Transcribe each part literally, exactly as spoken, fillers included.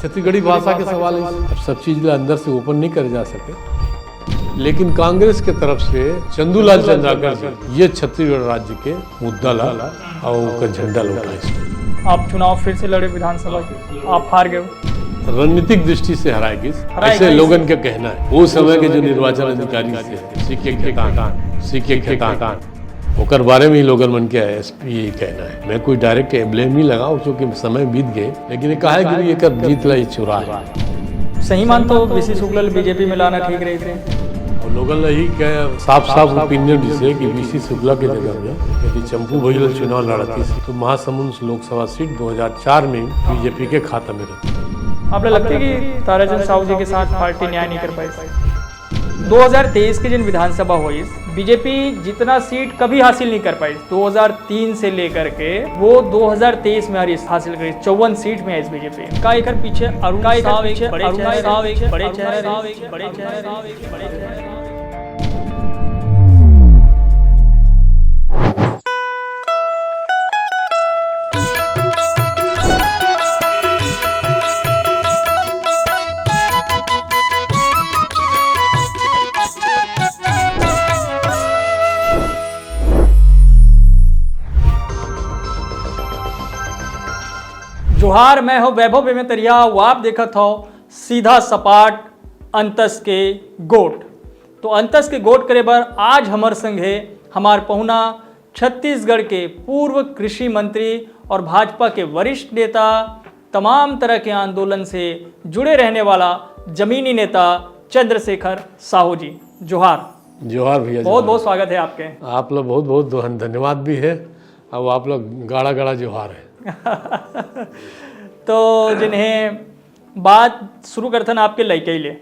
छत्तीसगढ़ी भाषा के सवाल हे। अब सब चीज ला अंदर से ओपन नहीं करे जा सके, लेकिन कांग्रेस के तरफ से चंदूलाल चंद्राकर जी ये छत्तीसगढ़ राज्य के मुद्दा ला अउ ओकर झंडा ला उठाइस। आप चुनाव फिर से लड़े विधानसभा के, आप हार गए। रणनीतिक दृष्टि से हराए गिस, हराए ऐसे गिस। लोगन के कहना हे। वो समय के जो निर्वाचन अधिकारी से सीके खेतान, सीके खेतान, ओकर बारे में ही लोगन मन के यही कहना हे। मैं कोई डायरेक्ट ब्लेम नहीं लगाऊं, क्योंकि समय बीत गए, लेकिन ये कहा है कि एकर जीत ला ये चुरा है। सही मान तो बीसी शुक्ला ल बीजेपी में लाना ठीक रहिस हे। अउ लोगन ला यही कह, साफ साफ ओपिनियन रहिस हे कि बीसी शुक्ला के जगह में यदि चंपू भैया चुनाव लड़तिस तो महासमुंद लोकसभा सीट दो हज़ार चार में बीजेपी के खाता में रहती। आप ला लगथे कि ताराचंद साहू जी के साथ पार्टी न्याय नहीं कर पाई? दो हज़ार तेईस के जिन विधानसभा होइस, बीजेपी जितना सीट कभी हासिल नहीं कर पाई। दो हज़ार तीन से लेकर के वो दो हज़ार तेईस में हासिल करी, चौवन सीट में आइस बीजेपी। का एकर पीछे अरुण का एकर साव एक पीछे बड़े अरुण चेहरा साव एक बड़े चेहरा बड़े चेहरा जोहार, मैं हूं वैभव बेमेतरिया, अउ आप देखत हव सीधा सपाट अंतस के गोठ। तो अंतस के गोठ करे बर आज हमर संग हे हमार पहुना छत्तीसगढ़ के पूर्व कृषि मंत्री और भाजपा के वरिष्ठ नेता, तमाम तरह के आंदोलन से जुड़े रहने वाला जमीनी नेता चंद्रशेखर साहू जी। जोहार। जोहार भैया, बहुत बहुत स्वागत है आपके। आप लोग बहुत बहुत धन- धन्यवाद भी है, अब आप लोग गाड़ा गाड़ा जोहार है। तो जिन्हें बात शुरू करथन आपके लइकई ले,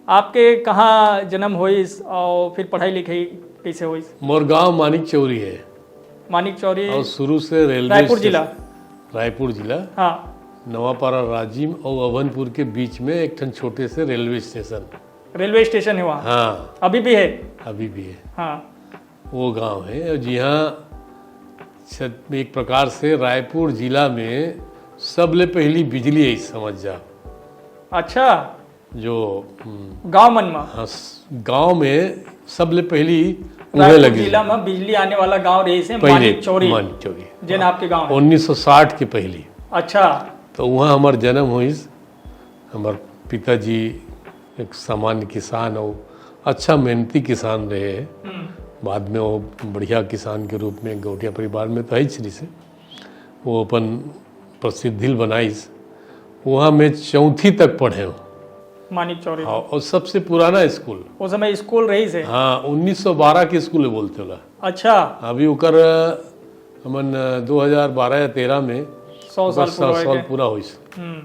आपके कहाँ जन्म होइस और फिर पढ़ाई लिखाई कैसे होइस? मोर गांव मानिक चौरी है। मानिक चौरी। और शुरू से रेलवे रायपुर स्टेशन- जिला। रायपुर जिला। हाँ। नवापारा राजिम और अवनपुर के बीच में एक ठन छोटे से रेलवे स्टेशन। रेलवे स्टेशन है वहाँ। हाँ। अभी भी है। अभी भी है। हाँ। वो गांव है और जिहाँ छत- एक प्रकार से रायपुर जिला में सबले पहली बिजली आई, समझ जा। अच्छा। जो हम्म, गांव मन में। हाँ, स- गांव में सबले पहली उहे रायपुर लगी। जिला में बिजली आने वाला गांव रहिस हे पहले मानिक चौरी। मानिक चौरी। जेन आपके गांव है। उन्नीस सौ साठ के पहली। अच्छा। तो वहाँ हमार जन्म होइस। हमार पिताजी एक सामान्य किसान और अच्छा मेहनती किसान रहे। हम्म। बाद में वो बढ़िया किसान के रूप में गौटिया परिवार में तो है ही से वो अपन प्रसिद्धि बनाइस। वहाँ मैं चौथी तक पढ़े हूँ। मानिक चौरी। हाँ, और सबसे पुराना स्कूल। उस समय स्कूल रहिस हे। हाँ, उन्नीस सौ बारह के स्कूल है बोलते होला। अच्छा। अभी ओकर हमन दो हज़ार बारह या तेरह में सौ साल बस पूरा साल होइस। पूरा होइस। हम्म।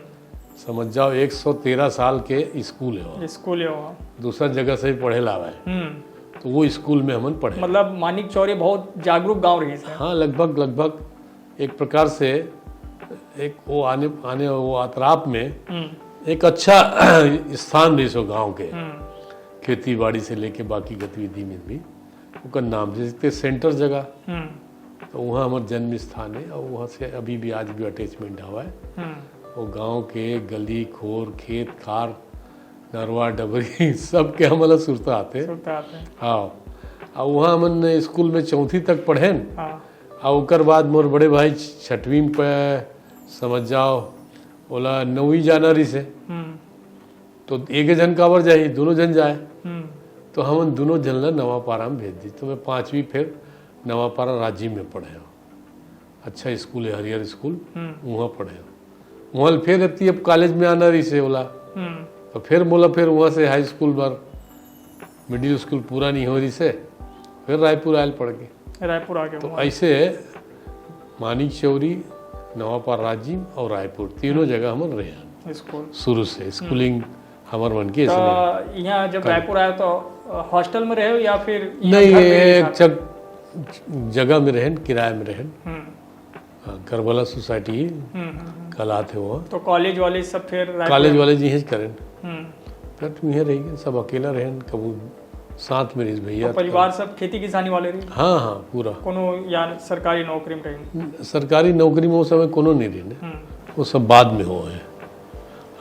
समझ जाओ, एक सौ तेरह साल के स्कूल है वो। स्कूल है वो। दूसरा जगह से भी पढ़े ला आए। हम्म। तो वो स्कूल में हमन पढ़े। मतलब मानिक चौरी बहुत जागरूक गांव रहिस हे। हाँ, लगभग लगभग एक प्रकार से एक वो आने आने वो अतराप में हम्म। एक अच्छा स्थान रहिस वो गांव के। हम्म। खेती बाड़ी से लेके बाकी गतिविधि में भी ओकर नाम जैसे सेंटर जगह। हम्म। तो वहाँ हमार जन्म स्थान है और वहाँ से अभी भी आज भी अटैचमेंट हवा है। हम्म। वो गांव के गली खोर, खेत खार, नरवा डबरी सब के हमला सुरता आते। सुरता आते। हाँ। और वहाँ हमन स्कूल में चौथी तक पढ़ेन। हाँ। और ओकर बाद मोर बड़े भाई छठवीं पे समझ जाओ, ओला नौवीं जाना रहिस हे। हम्म। तो एक झन काबर जाही, दोनों झन जाए। हम्म। तो हमन दोनों झन ला नवापारा में भेज दी। तो मैं पाँचवीं फिर नवापारा राजिम में पढ़े हूँ। अच्छा स्कूल है, हरियर स्कूल, हम्म। वहाँ पढ़े हूँ। वहाँ ले फिर अति अब कॉलेज में आना रहिस हे ओला। हम्म। तो फिर मोला फिर वहाँ से हाई स्कूल बर मिडिल स्कूल पूरा नहीं हो रहिस हे, फिर रायपुर आयल पढ़ के। रायपुर आ गए तो वहाँ। ऐसे मानिक चौरी, नवापारा राजिम और रायपुर तीनों जगह हमन रहे हैं स्कूल। शुरू से। स्कूलिंग हमर मन के तो ऐसे रहे। यहाँ जब रायपुर आए तो हॉस्टल में रहे हो या फिर यहाँ नहीं, घर में रहे एक साथ? जग, जगह में रहन, किराया में रहन। हम्म। हाँ, करबला सोसाइटी हम्म, हम्म, हम्म। कहलात है वो। तो कॉलेज वाले सब फिर रायपुर? कॉलेज वाले जी ही करें। हम्म। फिर तुम यहाँ रहिए, सब अकेला रहन, कबू साथ में रहिस भैया। तो परिवार सब खेती किसानी वाले रही? हाँ, हाँ, पूरा। कोनो या सरकारी नौकरी में रही? सरकारी नौकरी में वो समय कोनो नहीं रहिन। हम्म। वो सब बाद में हो है।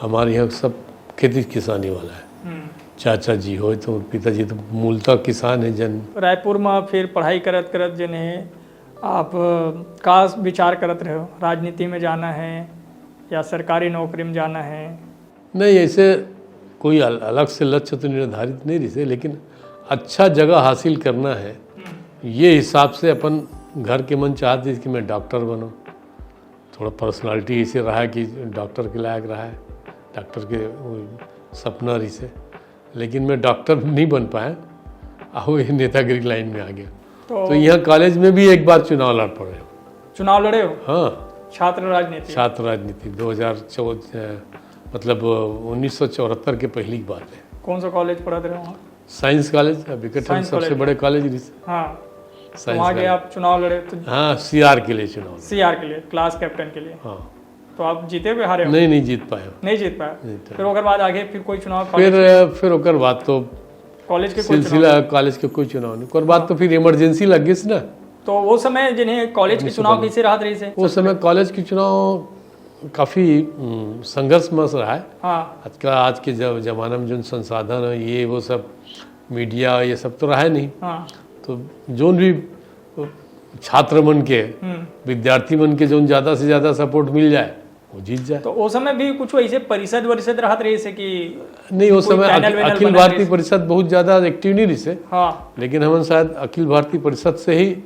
हमारे यहाँ सब खेती किसानी वाला है। हम्म। चाचा जी हो तो पिताजी तो मूलतः किसान है जन। रायपुर में फिर पढ़ाई करत करत जने आप का विचार करत रहे हो, राजनीति में जाना है या सरकारी नौकरी में जाना है? नहीं, ऐसे कोई अल-, अलग से लक्ष्य तो निर्धारित नहीं रहिसे, लेकिन अच्छा जगह हासिल करना है, ये हिसाब से अपन घर के मन चाहत रहिस कि मैं डॉक्टर बनूं। थोड़ा पर्सनालिटी ऐसे रहा है कि डॉक्टर के लायक रहा है, डॉक्टर के वो सपना रहिसे, लेकिन मैं डॉक्टर नहीं बन पाया, और ये नेतागिरी लाइन में आ गया। तो तो यहाँ कॉलेज में भी एक बार चुनाव लड़ पड़े। चुनाव लड़े हो? हाँ, छात्र राजनीति। छात्र राजनीति दो हज़ार चौदह, मतलब उन्नीस सौ चौहत्तर के पहली की बात है। कौन सा कॉलेज पढ़त रहे हो वहाँ? साइंस कॉलेज, अभी के time साइंस सबसे कॉलेज। बड़े कॉलेज रही। हाँ, तो साइंस वहाँ गए कॉलेज। आप, चुनाव लड़े तो? हाँ, सीआर के लिए चुनाव। सीआर के लिए, क्लास कैप्टन के लिए। हाँ, तो आप जीते हुए हारे हो? नहीं, नहीं जीत पाया। नहीं जीत पाया। नहीं जीत पाया। फिर ओकर बाद आगे फिर कोई चुनाव फिर कॉलेज, फिर ओकर बाद तो कॉलेज के कोई चुनाव? सिलसिला कॉलेज के कोई चुनाव नहीं। ओकर बाद तो फिर इमरजेंसी लग गई ना। तो वो समय जिन्हें कॉलेज के चुनाव कैसे रहत रहिसे? वो समय कॉलेज के चुनाव काफ़ी हम्म, संघर्ष में रहा है। हाँ। आज का, आज के जब जमाना में जो संसाधन है, ये वो सब मीडिया, ये सब तो रहा है नहीं। हाँ। तो जोन भी छात्र मन के, हम्म। विद्यार्थी मन के जोन ज़्यादा से ज़्यादा सपोर्ट मिल जाए, वो जीत जाए। तो उस समय भी कुछ ऐसे परिषद वरिषद रहत रहिसे कि नहीं, उस कोई समय पैनल अखि- वैनल अखिल बना भारतीय रहिसे? परिषद बहुत ज़्यादा एक्टिव नहीं रहिसे। हाँ। लेकिन हमन शायद अखिल भारतीय परिषद से ही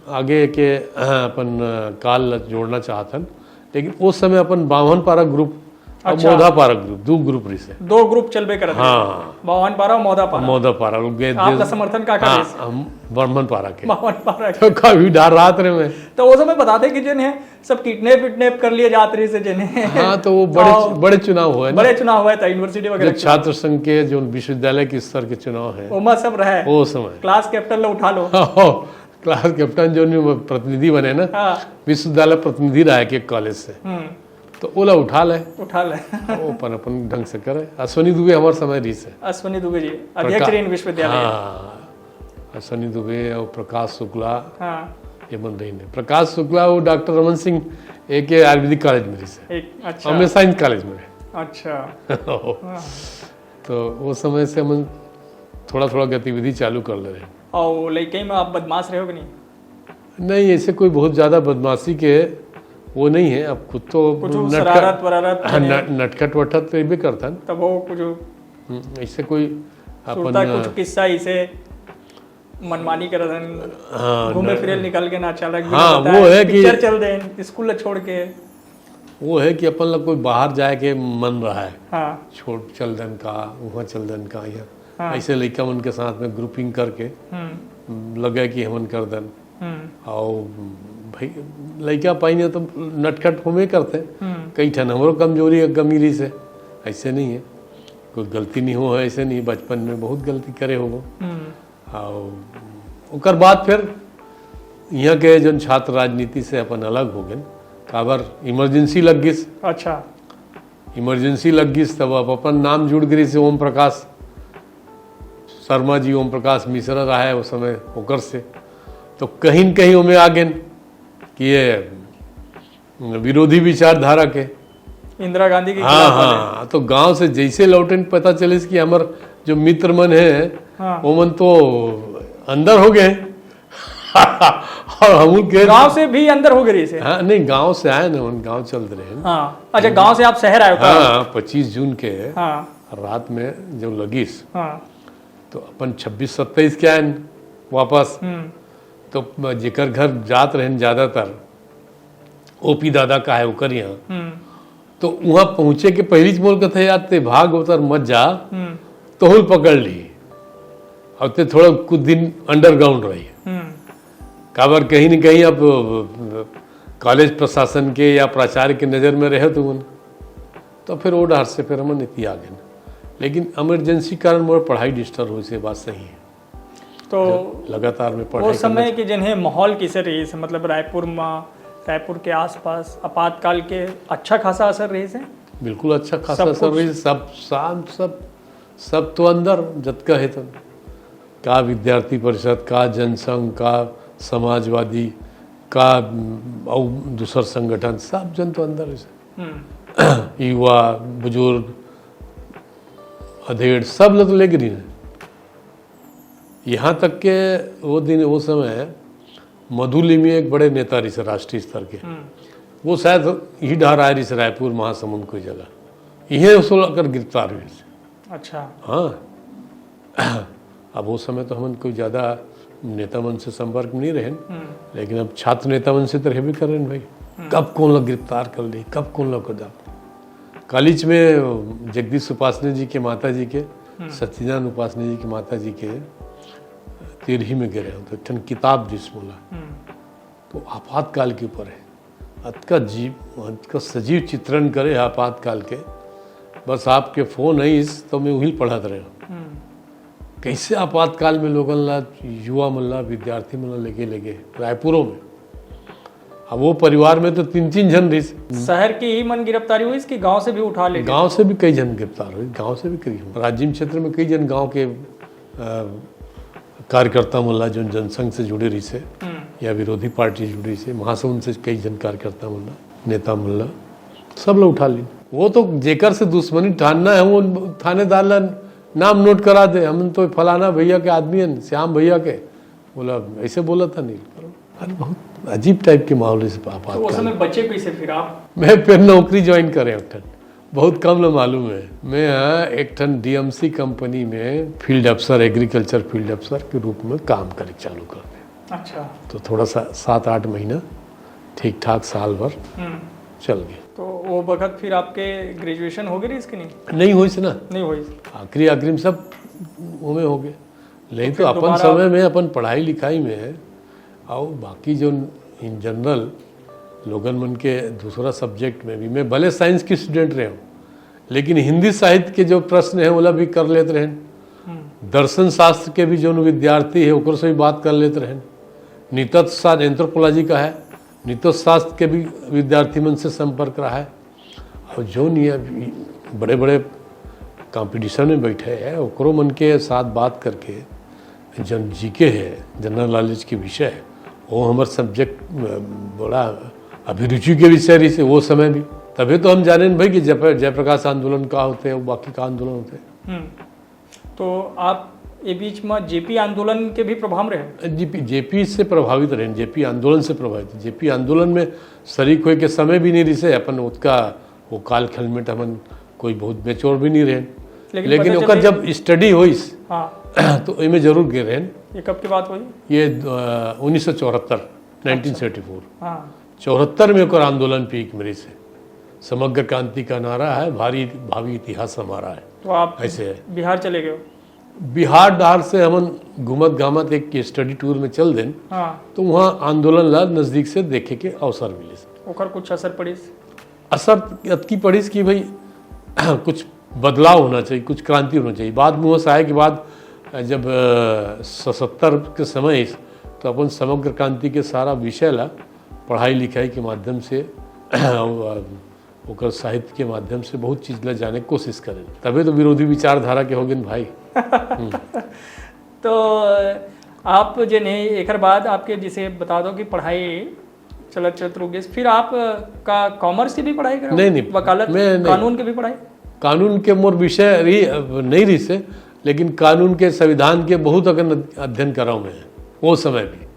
आगे के, हाँ, अपन अ, काल ला जोड़ना चाहत हन। लेकिन उस समय अपन बामन पारा ग्रुप और अच्छा। मोधा पारा ग्रुप, दो ग्रुप रहिसे। दो ग्रुप चलबे करत रहे। हाँ। बामन पारा और मोधा पारा। मोधा पारा ग्रुप गए आपका दे- समर्थन का हाँ, रहिसे? हम बामन पारा के। बामन पारा के। तो कभी डर रात रहे में। तो वो समय बताते कि जिन्हें सब किडनैप विडनैप कर लिए जात रहिसे जिन्हें। हाँ, तो वो बड़े तो बड़े चुनाव हुए ना। बड़े चुनाव हुआ था यूनिवर्सिटी जो वगैरह के। छात्र संघ के, जो विश्वविद्यालय के स्तर के चुनाव है, ओमा सब रहे। वो समय क्लास कैप्टन ला उठा लो। क्लास कैप्टन जो प्रतिनिधि बने ना, हाँ। विश्वविद्यालय प्रतिनिधि रहा है एक कॉलेज से, हम्म। तो ओला उठा ले, उठा ले। वो अपन अपन ढंग से करे। अश्विनी दुबे हमारे समय रहिसे। अश्विनी दुबे जी, अध्यक्ष रहे विश्वविद्यालय। हाँ, अश्विनी दुबे और प्रकाश शुक्ला, हाँ। ये मन रहिन। प्रकाश शुक्ला वो डॉक्टर रमन सिंह एक आयुर्वेदिक कॉलेज में रहिसे, एक अच्छा। और मैं साइंस कॉलेज में रहे। अच्छा। हाँ। तो वो समय से हम थोड़ा थोड़ा गतिविधि चालू कर ले रहे। और लइकई में आप बदमाश रहे हो कि नहीं? नहीं, ऐसे कोई बहुत ज़्यादा बदमाशी के वो नहीं है। अब खुद तो कुछ नटखट- शरारत वरारत हाँ, नहीं? न- नटखट वटखट तो ये भी करता है। तब वो कुछ हम्म, ऐसे कोई अपन सुनता कुछ किस्सा इसे मनमानी करत हन, हाँ, घूमे न- फिरे निकल के ना, अचानक हाँ, बिना बताए वो है कि- पिक्चर चल दे, स्कूल छोड़ के। वो है कि अपन लोग कोई बाहर जाए के मन रहा है, हाँ। छोड़ चल दन का, वहाँ चल दन का, यहाँ हाँ। ऐसे लइका मन के साथ में ग्रुपिंग करके हम्म। लगे कि हमन कर दन। हम्म। और भाई, लइका पाई नहीं तो नटखट होमे करते। हम्म। कई ठन हमरो कमजोरी या कमी रहिसे, ऐसे नहीं है, कोई गलती नहीं हो है, ऐसे नहीं, बचपन में बहुत गलती करे हो। हम्म। और ओकर बाद फिर यहाँ के जन छात्र राजनीति से अपन अलग हो गए, काबर इमरजेंसी लग गिस। अच्छा। इमरजेंसी लग गिस, तब अब अपन नाम जुड़ गिस ओम प्रकाश शर्मा जी, ओम प्रकाश मिश्रा रहा है उस समय, ओकर से तो कहीं न कहीं ओमे आ गेन कि ये विरोधी विचारधारा के। इंदिरा गांधी के हाँ, खिलाफ वाले। हाँ, तो गांव से जैसे लौटेन, पता चलिस कि हमर जो मित्र मन है, हाँ। ओमन तो अंदर हो गए। और हम के गांव से भी अंदर हो गए इसे। हाँ, नहीं, गांव से आए ना, उन गांव चल रहे हैं। हाँ। अच्छा, गांव से आप शहर आए हो का? हाँ, पच्चीस जून के हाँ। रात में जब लगिस, हाँ। तो अपन छब्बीस सत्ताईस के आए वापस। हम्म। तो जेकर घर जात रहन ज्यादातर, ओपी दादा का है ओकर यहाँ, हम्म। तो वहाँ पहुँचे के पहली मोर कथे, "यार, ते भाग उतर मत जा, हम्म। तोहुल पकड़ ली।" और ते थोड़ा कुछ दिन अंडरग्राउंड रही। हम्म। काबर कहीं न कहीं अब कॉलेज प्रशासन के या प्राचार्य के नज़र में रहे तुमन, तो फिर वो डर से फिर हमन इति आ गए। लेकिन इमरजेंसी कारण मोर पढ़ाई डिस्टर्ब हो, से बात सही है। तो लगातार में वो पढ़ाई समय करना के जिन्हें माहौल किसे रहिस, मतलब रायपुर में, रायपुर के आसपास आपातकाल के अच्छा खासा असर रहिस है? बिल्कुल अच्छा खासा सब असर कुछ। रही, सब शाम, सब, सब तो अंदर जतका है तो, का विद्यार्थी परिषद, का जनसंघ, का समाजवादी, का, उम, और दूसर संगठन, सब जन तो अंदर है। हम्म। युवा, बुजुर्ग, अधेड़, सब ल तो लेगे रहिन। यहाँ तक के वो दिन, वो समय मधु लिमिया एक बड़े नेता रहिस राष्ट्रीय स्तर के। वो शायद इही डहर आए रहिस रायपुर, महासमुंद कोई जगह। इहे उसो अकर गिरफ्तार हुई। अच्छा। हाँ। अब वो समय तो हमन कोई ज्यादा नेता मन से संपर्क में नहीं रहेन, लेकिन अब छात्र नेता मन से तो रहबे करेन भाई। कब कौन ला गिरफ्तार कर ले, कब कौन ला कर दे। कॉलेज में जगदीश उपासने जी के माता जी के, सच्चिदानंद उपासने जी के माता जी के तेरही में गे रहेंव, तो एक ठन किताब दिस मोला। तो आपातकाल के ऊपर है। अतका जीव, अतका सजीव चित्रण करे है आपातकाल के। बस आपके फोन आइस तो मैं उही पढ़त रहेंव। कैसे आपातकाल में लोगन ला, युवा मन ला, विद्यार्थी मन ला लेगे, लेगे रायपुरों में। अब वो परिवार में तो तीन तीन झन रहिस। शहर के ही मन गिरफ्तारी हुई कि गांव से भी उठा ले? गांव से भी कई झन गिरफ्तार हुई, गांव से भी कई। राजिम क्षेत्र में कई झन गांव के, अ, कार्यकर्ता मन ला, जोन जनसंघ से जुड़े रहिस हे या विरोधी पार्टी से जुड़े रहिस हे, महासमुंद से कई झन कार्यकर्ता मन ला, नेता मन ला, सब ला उठा ली। वो तो जेकर से दुश्मनी ठानना है, वो थानेदार ला नाम नोट करा दे, हम तो फलाना भैया के आदमी हैं, श्याम भैया के। बोला, ऐसे बोला था नहीं। अरे, बहुत अजीब टाइप के माहौल है इस तो वो आपातकाल समय में। बचे कैसे फिर आप? मैं फिर नौकरी ज्वाइन करे एक ठन, बहुत कम लोग मालूम है। मैं यहाँ एक ठन डीएमसी कंपनी में फील्ड अफसर, एग्रीकल्चर फील्ड अफसर के रूप में काम करे चालू कर दे। अच्छा। तो थोड़ा सा सात आठ महीना, ठीक ठाक साल भर हम्म। चल गए। तो वो वक्त फिर आपके ग्रेजुएशन हो गई रहिस कि नहीं? नहीं होइस ना। नहीं होइस। आखिरी, आखिरी में सब वो में हो गए। लेकिन तो तो फिर अपन दोबारा समय में, अपन पढ़ाई लिखाई में, और बाकी जो इन जनरल लोगन मन के दूसरा सब्जेक्ट में भी, मैं भले साइंस की स्टूडेंट रहे हूँ, लेकिन हिंदी साहित्य के जो प्रश्न है, ओला भी कर लेत रहेन। हम्म। दर्शन शास्त्र के भी जो विद्यार्थी है, ओकर से भी बात कर लेत रहेन। नृतत्व शास्त्र, एंथ्रोपोलॉजी का है, नृतत्व शास्त्र के भी विद्यार्थी मन से संपर्क रहा है। और जो नहीं है, बड़े-बड़े कॉम्पिटिशन में बैठे हैं, ओकरो मन के साथ बात करके, जन जीके है, जनरल नॉलेज के विषय है, वो हमर सब्जेक्ट, अ, बड़ा अभिरुचि के विषय रहिस हे वो समय भी। तभी तो हम जानेन भाई कि जय, जयप्रकाश आंदोलन का होथे, वो बाकी का आंदोलन होथे। हम्म। तो आप ये बीच में जेपी आंदोलन के भी प्रभाव में रहे? जेपी, जेपी से प्रभावित रहेन, जेपी आंदोलन से प्रभावित। जेपी आंदोलन में शरीक होए के समय भी नहीं रहिस हे, अपन ओतका वो कालखंड में तो हमन कोई बहुत मैच्योर भी नहीं रहेन। लेकिन लेकिन पता ओकर चले जब स्टडी होइस, हाँ। तो एमे जरूर गे रहेन। ये कब की बात हुई? ये, अ, उन्नीस सौ चौहत्तर, नाइनटीन सेवेंटी फोर। हाँ। चौहत्तर में ओकर आंदोलन पीक में रहिस हे, समग्र क्रांति का नारा है, भारी, भावी इतिहास हमारा है। तो आप ऐसे है। बिहार चले गए हो? बिहार डहर से हमन घूमत घामत एक स्टडी टूर में चल देन, हाँ। तो वहाँ आंदोलन ला नजदीक से देखे के अवसर मिलिस। ओकर कुछ असर पड़िस? असर अतकी पड़िस कि भाई, कुछ बदलाव होना चाहिए, कुछ क्रांति होना चाहिए। बाद में वहाँ से आए के बाद, जब, अ, सतहत्तर के समय, तो अपन समग्र क्रांति के सारा विषय ला पढ़ाई लिखाई के माध्यम से, अ, ओकर साहित्य के माध्यम से बहुत चीज ला जाने के कोशिश करेन। तबे तो विरोधी विचारधारा के हो गेन भाई। हम्म। तो आप जे नहीं, एकर बाद आपके, जिसे बता दो कि पढ़ाई चलत चलत रुक गई, फिर आप का कॉमर्स की भी पढ़ाई करो? नहीं, नहीं, वकालत, मैं नहीं। कानून की भी पढ़ाई? कानून के मोर विषय रही, नहीं रहिस हे, लेकिन कानून के, संविधान के बहुत अकन अध्ययन कराऊँ मैं वो समय भी।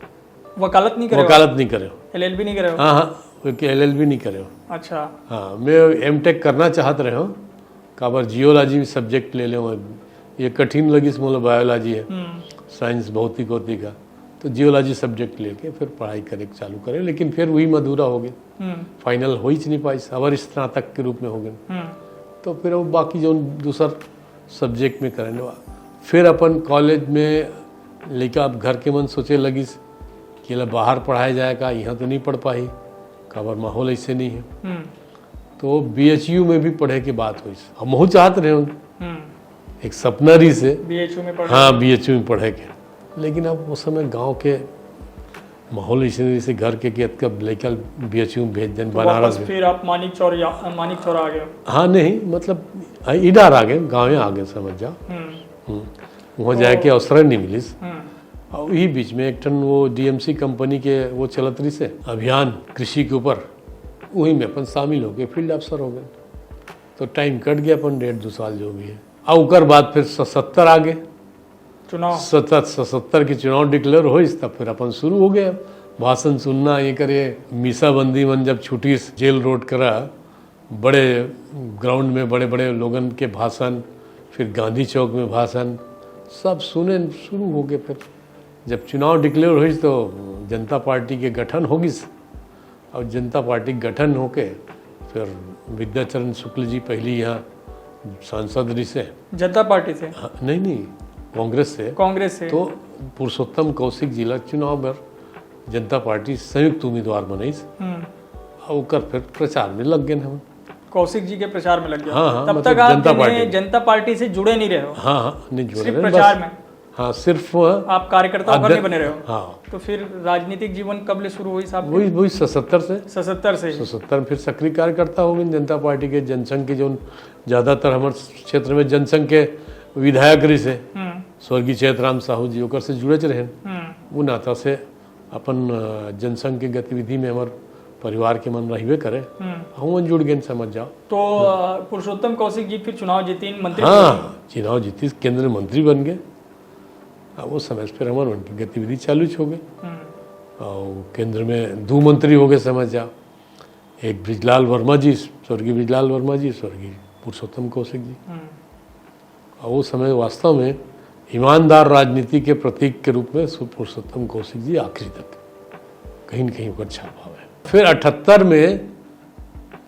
वकालत नहीं करे हो? वकालत नहीं करे हो। एलएलबी नहीं करे हो? हाँ, हाँ, एलएलबी नहीं करे हो। अच्छा। हाँ, मैं एमटेक करना चाहत रहे हूँ, काबर जियोलॉजी सब्जेक्ट ले ले। ये कठिन लगिस मोला, बायोलॉजी है, हम्म। साइंस, भौतिक होती का, तो जियोलॉजी सब्जेक्ट लेके फिर पढ़ाई करे चालू करे, लेकिन फिर वही मधुरा हो गए। हम्म। फाइनल हो ही नहीं पाइस, अवर स्नातक के रूप में हो गए। हम्म। तो फिर वो बाकी जो दूसर सब्जेक्ट में करेन। फिर अपन कॉलेज में लइका, अब घर के मन सोचे लगिस कि एला बाहर पढ़ाए जाए का, यहाँ तो नहीं पढ़ पाही, काबर माहौल ऐसे नहीं है। हम्म। तो बीएचयू में भी पढ़े के बात होइस। अब महू चाहत रहे हूँ, हम्म। एक सपना रहिस हे। बीएचयू में पढ़े? हाँ, बीएचयू में पढ़े के। लेकिन अब उस समय गांव के माहौल ऐसे नहीं, जैसे घर के कि अतका लइका बीएचयू में भेज देन, तो बनारस वापस में। फिर आप मानिक चौर या, मानिक चौरा आ गए? हाँ, नहीं, मतलब, आ, इधर आ गए, गाँव आ गए, समझ जाओ। हम्म। हम्म। वहाँ जाए के अवसर नहीं मिलिस। हम्म। और यही बीच में एक ठन वो डीएमसी कंपनी के वो चलत रहिस हे अभियान कृषि के ऊपर, वही में अपन शामिल हो गए, फील्ड अफसर हो गए। तो टाइम कट गया अपन डेढ़ दो साल जो भी है। और ओकर बाद फिर सतहत्तर आ गए। चुनाव। सतहत्तर के चुनाव डिक्लेयर होइस, तब फिर अपन शुरू हो गए भाषण सुनना, ये करे। मीसाबंदी मन जब छुटिस जेल रोड करा, बड़े ग्राउंड में बड़े बड़े लोगन के भाषण, फिर गांधी चौक में भाषण, सब सुने शुरू हो गए। फिर जब चुनाव डिक्लेयर होइस तो जनता पार्टी के गठन हो गिस। और जनता पार्टी गठन होके फिर विद्याचरण शुक्ल जी पहली यहाँ सांसद रहिसे। जनता पार्टी से? हाँ, नहीं, नहीं, कांग्रेस से। कांग्रेस से। तो पुरुषोत्तम कौशिक जी ला चुनाव बर जनता पार्टी संयुक्त उम्मीदवार बनइस। हम्म। और ओकर फिर प्रचार में लग गए हम। कौशिक जी के प्रचार में लग गए। हाँ, हाँ, तब मतलब तक आप जनता जनता पार्टी। जनता पार्टी से जुड़े नहीं रहे हो? हाँ, हाँ, नहीं जुड़े सिर्फ रहे, प्रचार बस। में? हाँ, सिर्फ आप कार्यकर्ता होकर अध्य-, नहीं बने रहे हो? हाँ। तो फिर राजनीतिक जीवन कब ले शुरू हुई साहब? वही, वही सतहत्तर से। सतहत्तर से ही? सतहत्तर में फिर सक्रिय कार्यकर्ता हो गए जनता पार्टी के, जनसंघ के, जो ज्यादातर हमारे क्षेत्र में जनसंघ के विधायक रहिसे, हम्म। स्वर्गीय चैतराम साहू जी, ओकर से जुड़े रहन। हम्म। वो नाता से अपन, अ, जनसंघ के गतिविधि में हमार परिवार के मन रहबे करे। हम्म। हम जुड़ गए, समझ जाओ। तो, अ, पुरुषोत्तम कौशिक जी फिर चुनाव जीतिन, मंत्री हाँ, बने। चुनाव जीतिस, केंद्र मंत्री बन गए। अब वो समय से फिर हमार उनकी गतिविधि चालू हो गई। हम्म। और केंद्र में दो मंत्री हो गए, समझ जाओ, एक बृजलाल वर्मा जी, स्वर्गीय बृजलाल वर्मा जी, स्वर्गीय पुरुषोत्तम कौशिक जी। हम्म। और वो समय वास्तव में ईमानदार राजनीति के प्रतीक के रूप में सु-, पुरुषोत्तम कौशिक जी आखिरी तक कहीं न कहीं ओकर छाप हवे। फिर अठहत्तर में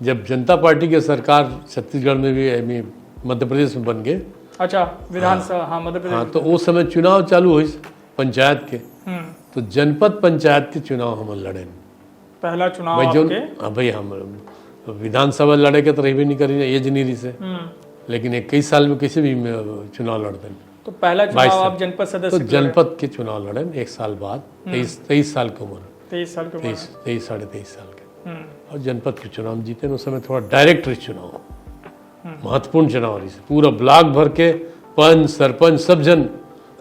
जब जनता पार्टी के सरकार छत्तीसगढ़ में भी, I mean, मध्य प्रदेश में बन गए। अच्छा, विधानसभा, हाँ। हाँ, मध्य प्रदेश हाँ, में। तो वो समय चुनाव चालू हुई पंचायत के। हम्म। तो जनपद पंचायत के चुनाव हम लड़े। पहला चुनाव भाई, जो आपके? हाँ भाई, हम विधानसभा लड़े के तो रहबे नहीं करी, एज नहीं रही से। हम्म। लेकिन इक्कीस साल में किसी भी में चुनाव लड़ते हैं। तो पहला चुनाव बाईस साल। आप जनपद सदस्य तो के लड़े? जनपद के चुनाव लड़े एक साल बाद, हम्म। तेईस, तेईस साल की उम्र। तेईस साल की उम्र। तेईस, तेईस, साढ़े तेईस साल के। हम्म। और जनपद के चुनाव जीते, उस समय थोड़ा डायरेक्ट रही चुनाव। हम्म। महत्वपूर्ण चुनाव रही से। पूरा ब्लॉक भर के पंच, सरपंच, सब जन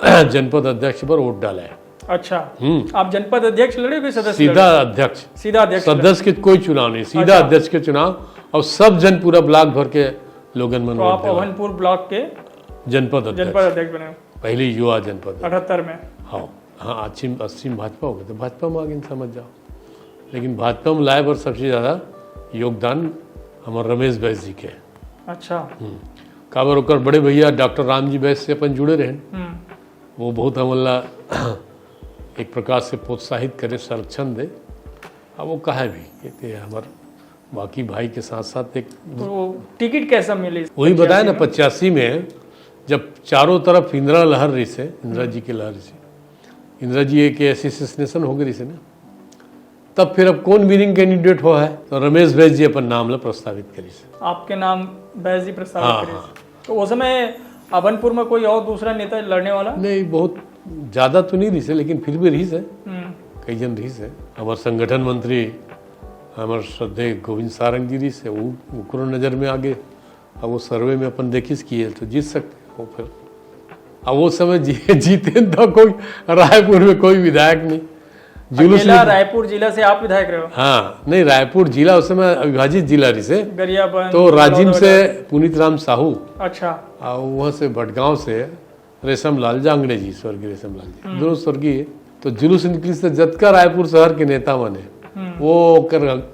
जनपद अध्यक्ष पर वोट डाला है। अच्छा। हम्म। आप जनपद अध्यक्ष लड़े कि सदस्य सीधा लड़े? अध्यक्ष। सीधा अध्यक्ष लड़े। सदस्य के कोई चुनाव नहीं, सीधा अच्छा। अध्यक्ष के चुनाव। और सब जन, पूरा ब्लॉक भर के लोगन मन तो वोट आप डाला। अभनपुर ब्लॉक के जनपद अध्यक्ष। जनपद अध्यक्ष बने हो? पहली युवा जनपद अध्यक्ष। अठहत्तर में? हाँ, हाँ, अस्सी, अस्सी में भाजपा हो गए, तो भाजपा में आ गए, समझ जाओ। लेकिन भाजपा में लाए बर सबसे ज्यादा योगदान हमारे रमेश बैस जी के। अच्छा। हम्म। काबर ओकर बड़े भैया डॉक्टर राम जी बैस से अपन जुड़े रहे। हम्म। वो बहुत हमन ला एक प्रकार से प्रोत्साहित करे, संरक्षण दे। अब वो कहे भी कि ते हमर बाकी भाई के साथ साथ एक तो टिकट कैसा मिली? वही बताया ना, पचासी में? पचासी में जब चारों तरफ इंदिरा लहर रही से, इंदिरा जी की लहर रही से, इंदिरा जी एक एसोसिएशन हो गई रही से ना, तब फिर अब कौन विनिंग कैंडिडेट हो है, तो रमेश बैस जी अपन नाम ला प्रस्तावित करी से। आपके नाम बैस जी प्रस्तावित हाँ, करी हाँ। से। तो उस समय अभनपुर में कोई और दूसरा नेता लड़ने वाला? नहीं, बहुत ज्यादा तो नहीं रही से, लेकिन फिर भी रही से, हम्म। कई जन रही से। हमारे संगठन मंत्री, हमारे श्रद्धेय गोविंद सारंग जी रही से, वो, उकरो नजर में आ गए। अब वो सर्वे में अपन देखिस किए तो जीत सकते हो फिर। अब वो समय जी-, जीते तो कोई रायपुर में कोई विधायक नहीं। जुलूस अकेला निक-, रायपुर जिला से आप विधायक रहे हो? हाँ, नहीं, रायपुर जिला उस समय अविभाजित जिला रही से। गरियाबंद, तो राजिम से बलौदाबाजार। पुनीत राम साहू। अच्छा। और वहाँ से भटगांव से रेशम लाल जांगड़े जी, स्वर्गीय रेशम लाल जी, हम्म। दोनों स्वर्गीय। तो जुलूस निकली से जतका रायपुर शहर के नेता मन हे, हम्म। वो ओकर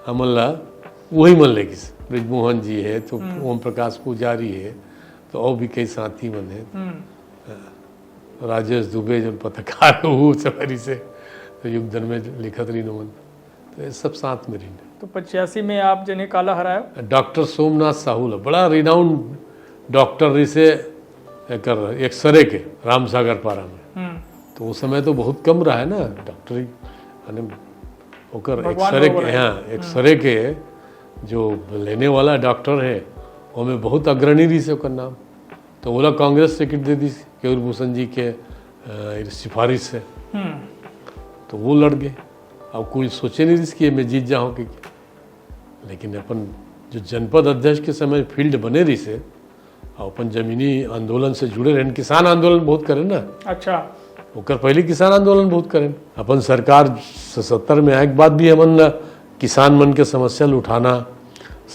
हमन ला वही मन लेगिस। बृजमोहन जी हे, तो हम्म। ओम प्रकाश पुजारी हे, तो और भी कई साथी मन हे। हम्म। राजेश दुबे, जो पत्रकार हे, वो सब रही से, तो युग धर्मेश लिखत रही नमन। तो ये सब साथ में रहिन। तो पचासी में आप जने काला हरायो? डॉक्टर सोमनाथ साहू ला, बड़ा रिनाउंड डॉक्टर रही से, एकर एक्सरे के, रामसागर पारा में। हम्म। तो उस समय तो बहुत कम रहा है ना डॉक्टरी, माने ओकर भगवान एक्सरे के, भगवान। हाँ, हम्म। एक्सरे के जो लेने वाला डॉक्टर है, ओमे बहुत अग्रणी रही से ओकर नाम। तो ओला कांग्रेस टिकट दे दी केयूर भूषण जी के, अ, सिफारिश से। हम्म। तो वो लड़ गए। अब कोई सोचे नहीं रही कि मैं जीत जाऊँ कि, लेकिन अपन जो जनपद अध्यक्ष के समय फील्ड बने रही से, और अपन जमीनी आंदोलन से जुड़े रहन, किसान आंदोलन बहुत करे ना। अच्छा। ओकर पहले किसान आंदोलन बहुत करें। अपन सरकार सतहत्तर में आए के बाद भी हमन ला किसान मन के समस्या ल उठाना,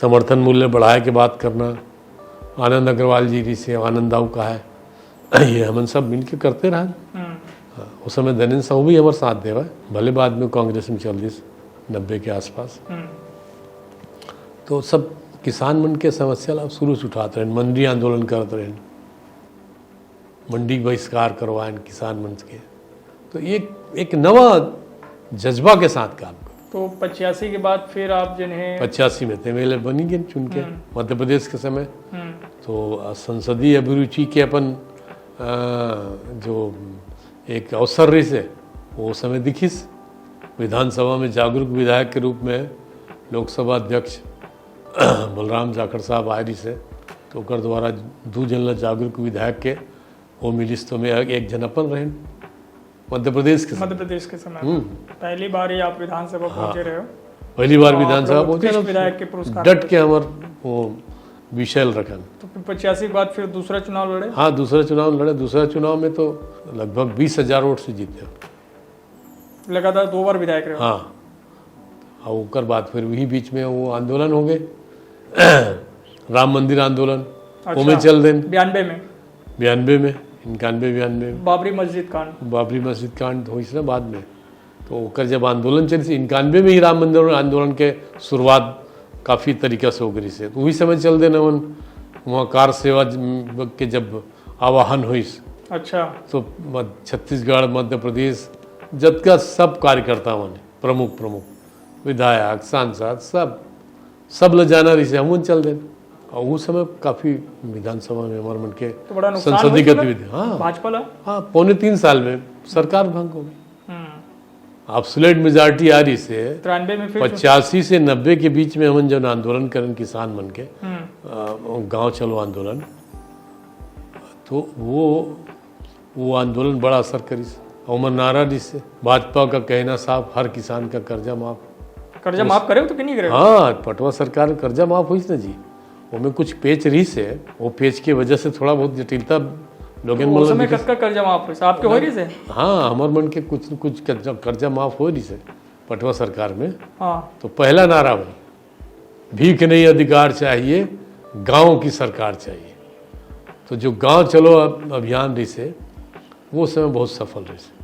समर्थन मूल्य बढ़ाए के बात करना, आनंद अग्रवाल जी रिहिसे, आनंद दाऊ का है, ये हमन सब मिलके करते रहन। हाँ, उस समय दनेन साहू भी हमर साथ देवय, भले बाद में कांग्रेस में चल दिस नब्बे के आसपास। तो सब किसान मन के समस्या ला शुरू से उठात रहेन, मंडी आंदोलन करत रहेन, मंडी बहिष्कार करवाएन किसान मन के। तो एक, एक नवा जज्बा के साथ काम कर। तो पचासी के बाद फिर आप जिन्हें पचासी में ते एमएलए बनी गए चुन के, मध्य प्रदेश के समय। तो संसदीय अभिरुचि के अपन, अ, जो एक अवसर रहिसे, वो समय दिखिस। विधानसभा में जागरूक विधायक के रूप में लोकसभा अध्यक्ष बलराम जाखड़ साहब आए रहिसे, तो ओकर द्वारा दू जन ला जागरूक विधायक के वो मिलिस, तो मैं एक जन अपन रहेन मध्य प्रदेश के समय। मध्य प्रदेश के समय। पहली बार ही आप विधानसभा पहुंचे रहे हो। पहली बार विधानसभा पहुंचे ना, विधायक के पुरस्कार डट के हमर वो विषय ल रखन। तो फिर पचासी के बाद फिर दूसरा चुनाव लड़े? हाँ, दूसरा चुनाव लड़े। दूसरा चुनाव में तो लगभग बीस हजार वोट से जीते। लगातार दो बार विधायक रहे हो? हाँ। और ओकर बाद फिर वही बीच में वो आंदोलन हो गए, राम मंदिर आंदोलन, अच्छा। ओमे चल देन। बयानबे में? बयानबे में, इक्यानवे बयानवे में। बाबरी मस्जिद कांड। बाबरी मस्जिद कांड होइस ना बाद में। तो ओकर जब आंदोलन चलिस, इक्यानवे में ही राम मंदिर आंदोलन के शुरुआत काफ़ी तरीका से हो गई से। तो वही समय चल देन हमन वहाँ कार सेवा ज-, के जब आह्वान होइस। अच्छा। तो मध-, छत्तीसगढ़, मध्य प्रदेश, जतका सब कार्यकर्ता मन, प्रमुख, प्रमुख विधायक, सांसद, सब, सब ल जाना रहिसे, हमन चल देन। और उस समय काफ़ी विधानसभा में हमर मन के तो बड़ा नुकसान संसदीय हुई ना गतिविधि, हाँ। भाजपा ला? हाँ, पौने तीन साल में सरकार भंग हो गई। हम्म। एब्सोल्यूट मेजॉरिटी आ रहिसे। तिरानबे में फिर पचासी से नब्बे के बीच में हमन जब आंदोलन करन किसान मन के, हम्म। अ, गांव चलो आंदोलन, तो वो, वो आंदोलन बड़ा असर करिस। ओमर नारा रहिसे, "भाजपा का कहना साफ, हर किसान का कर्जा माफ।" कर्जा माफ करे हो तो कि नहीं करे हो? हाँ, पटवा सरकार कर्जा माफ होइस ना जी। ओमे कुछ पेच रहिसे, वो पेच के वजह से थोड़ा बहुत जटिलता लोगन तो मन उस ला समय दिखे। कतका कर्जा माफ होइस? आपके होय रहिसे? हाँ, हमर मन के कुछ न कुछ कर्जा, कर्जा माफ होय रहिसे पटवा सरकार में। हाँ। तो पहला नारा भाई, "भीख नहीं अधिकार चाहिए, गांव की सरकार चाहिए।" तो जो गांव चलो अब-, अभियान रहिसे, वो समय बहुत सफल रहिसे।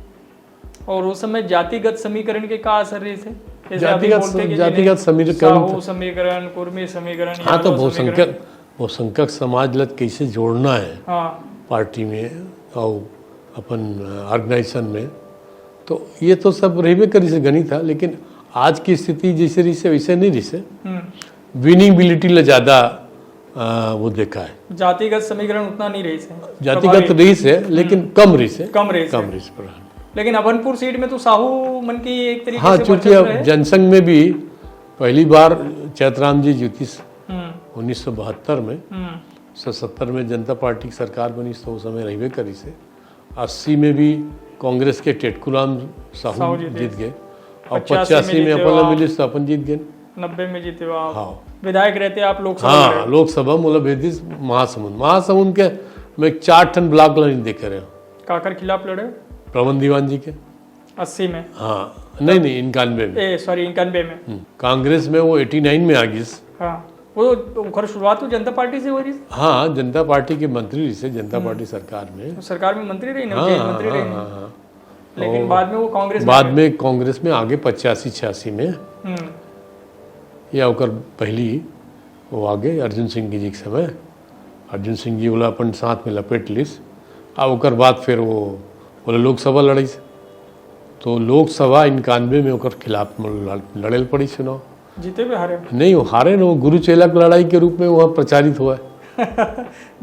और उस समय जातिगत समीकरण के का असर रहिसे? जैसे अभी जातिगत बोलते हैं कि जातिगत जिन्हें समीकरण साहू समीकरण, कुर्मी समीकरण, हाँ, तो यादव बहुसंख्यक, समीकरण। बहुसंख्यक समाज ल कैसे जोड़ना है हाँ। पार्टी में और अपन, अ, ऑर्गेनाइजेशन में, तो ये तो सब रहबे करिसे गणित है, लेकिन आज की स्थिति जैसे रहिसे वैसे नहीं रहिसे। हम्म। विनिबिलिटी ल ज्यादा, अ, वो देखा है। जातिगत समीकरण उतना नहीं रहिसे। जातिगत प्रभावी। रहिसे, लेकिन हम्म। कम रहिसे। कम रहिसे। कम रहिसे प्रधान। लेकिन अभनपुर सीट में तो साहू मन की एक तरीके हाँ, से चूंकि वर्चस्व अब है। जनसंघ में भी पहली बार चैतराम जी जीतिस हम्म। उन्नीस सौ बहत्तर में, हम्म। सौ सत्तर में जनता पार्टी की सरकार बनी, तो उस समय रहबे करिसे। अस्सी में भी कांग्रेस के टेटकूराम साहू साहू जीते। जीत गए और पचासी में पचासी में जीते अपन ला आप। मिलिस तो अपन जीत गए। नब्बे में जीते हो आप। हाँ। विधायक रहते आप लोकसभा हाँ, लड़े। लोकसभा मोला भेज दिस महासमुंद। महासमुंद के मैं चार ठन ब्लॉक ला नहीं देखे रहे। काकर खिलाफ लड़े? प्रमोद दीवान जी के। अस्सी में? हाँ, नहीं, नहीं, इक्यानवे में। ए, सॉरी, इक्यानवे में। हम्म, कांग्रेस में वो एटी नाइन में आ गिस। हाँ, वो ओकर शुरुआत तो जनता पार्टी से हो रही। हाँ, जनता पार्टी के मंत्री रहिसे, जनता हम्म। पार्टी सरकार में। तो सरकार में मंत्री रही ना, हाँ, जेल हाँ, मंत्री हाँ, रही ना। हाँ, हाँ। लेकिन और बाद में वो कांग्रेस में बाद गए। में कांग्रेस में आगे पचासी छियासी में। हम्म। या ओकर पहली वो आगे अर्जुन सिंह जी के समय, अर्जुन सिंह जी ओला अपन साथ में लपेट लिस। आ ओकर बाद फिर वो, ओला लोकसभा लड़िस। तो लोकसभा इक्यानवे में ओकर खिलाफ लड़-, लड़े ल पड़िस चुनाव। जीते भी हारे? नहीं, वो हारे न, वो गुरु चेला के लड़ाई के रूप में वहाँ प्रचारित हुआ है।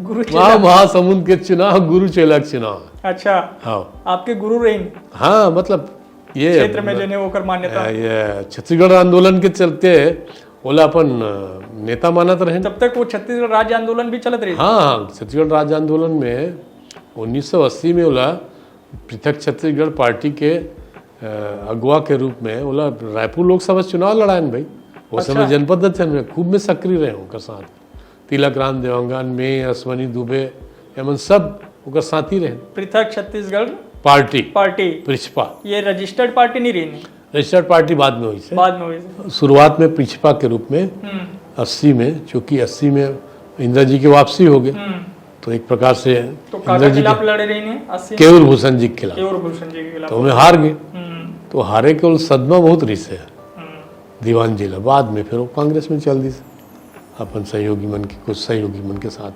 गुरु वहाँ चेला? महासमुंद के चुनाव गुरु चेला के चुनाव। अच्छा। हाँ। आपके गुरु रहिन? हाँ, मतलब ये क्षेत्र में जो ने ओकर मान्यता। ये छत्तीसगढ़ आंदोलन के चलते ओला अपन, अ, नेता मानत रहेन। तब तक वो छत्तीसगढ़ राज्य आंदोलन भी चलत रही? हाँ, हाँ, छत्तीसगढ़ राज्य आंदोलन में उन्नीस सौ अस्सी में ओला पृथक छत्तीसगढ़ पार्टी के, अ, अगुवा के रूप में ओला रायपुर लोकसभा चुनाव लड़ाएन भाई। वो समय अच्छा। जनपद अध्यक्ष में खूब में सक्रिय रहे ओकर साथ। तिलक राम देवांगन, में, अश्वनी दुबे, एमन सब ओकर साथी रहेन। पृथक छत्तीसगढ़ पार्टी। पार्टी। पृछपा। ये रजिस्टर्ड पार्टी नहीं रही? रजिस्टर्ड पार्टी बाद में होइस। बाद में होइस। शुरुआत में पृछपा के रूप में हम्म। अस्सी में, चूंकि अस्सी में इंदिरा जी की वापसी हो गई, हम्म। तो एक प्रकार से तो इंदिरा काकर जी खिलाफ के लड़े रहिन अस्सी में? केयूर भूषण जी के खिलाफ। केयूर भूषण जी के खिलाफ। तो ओमे हार गए। हम्म। तो हारे के ओला सदमा बहुत रिहिस हे हम्म। दीवान जी ला। बाद में फिर वो कांग्रेस में चल दिस, अपन सहयोगी मन के, कुछ सहयोगी मन के साथ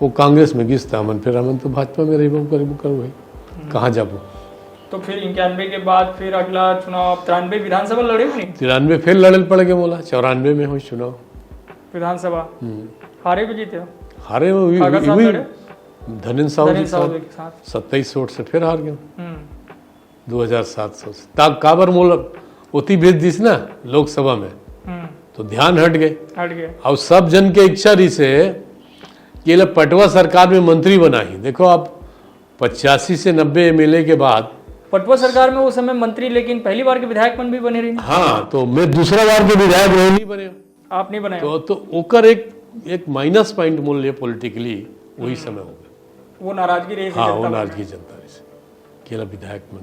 वो कांग्रेस में गिस, त हमन फिर, हमन तो भाजपा में रहिबो करिबो करो भाई, हम्म। कहाँ जाबो? तो फिर इक्यानवे के बाद फिर अगला चुनाव आप तिरानवे विधानसभा लड़े हो नहीं? तिरानवे फिर लड़े ल पड़ गए मोला, चौरानवे में होइस चुनाव। विधानसभा? हम्म। हारे भी जीते हो? हारे हो, वही, काकर साथ वही लड़े? धनेंद्र साहू जी धनेंद्र के साहू साथ। जी के साथ। सत्ताईस वोट से फिर हार गए। हम्म। दो हज़ार सात सौ से। ता काबर मोला ओती भेज दिस ना लोकसभा में, हम्म। तो ध्यान हट गए। हट गए। और सब जन के इच्छा रहिस हे कि एला पटवा सरकार में मंत्री बनाही। देखो, आप पचासी से नब्बे एमएलए के बाद पटवा सरकार में वो समय मंत्री, लेकिन पहली बार के विधायक मन भी बने रहिन। हाँ, तो मैं दूसरा बार के विधायक रहे, नहीं बने। आप नहीं बनाए। तो, तो ओकर एक, एक माइनस पॉइंट मोल लिए पॉलिटिकली वही हम्म। समय हो गया। वो नाराजगी रही थी हाँ, जनता वो में। नाराजगी जनता रही थी। केला विधायक मन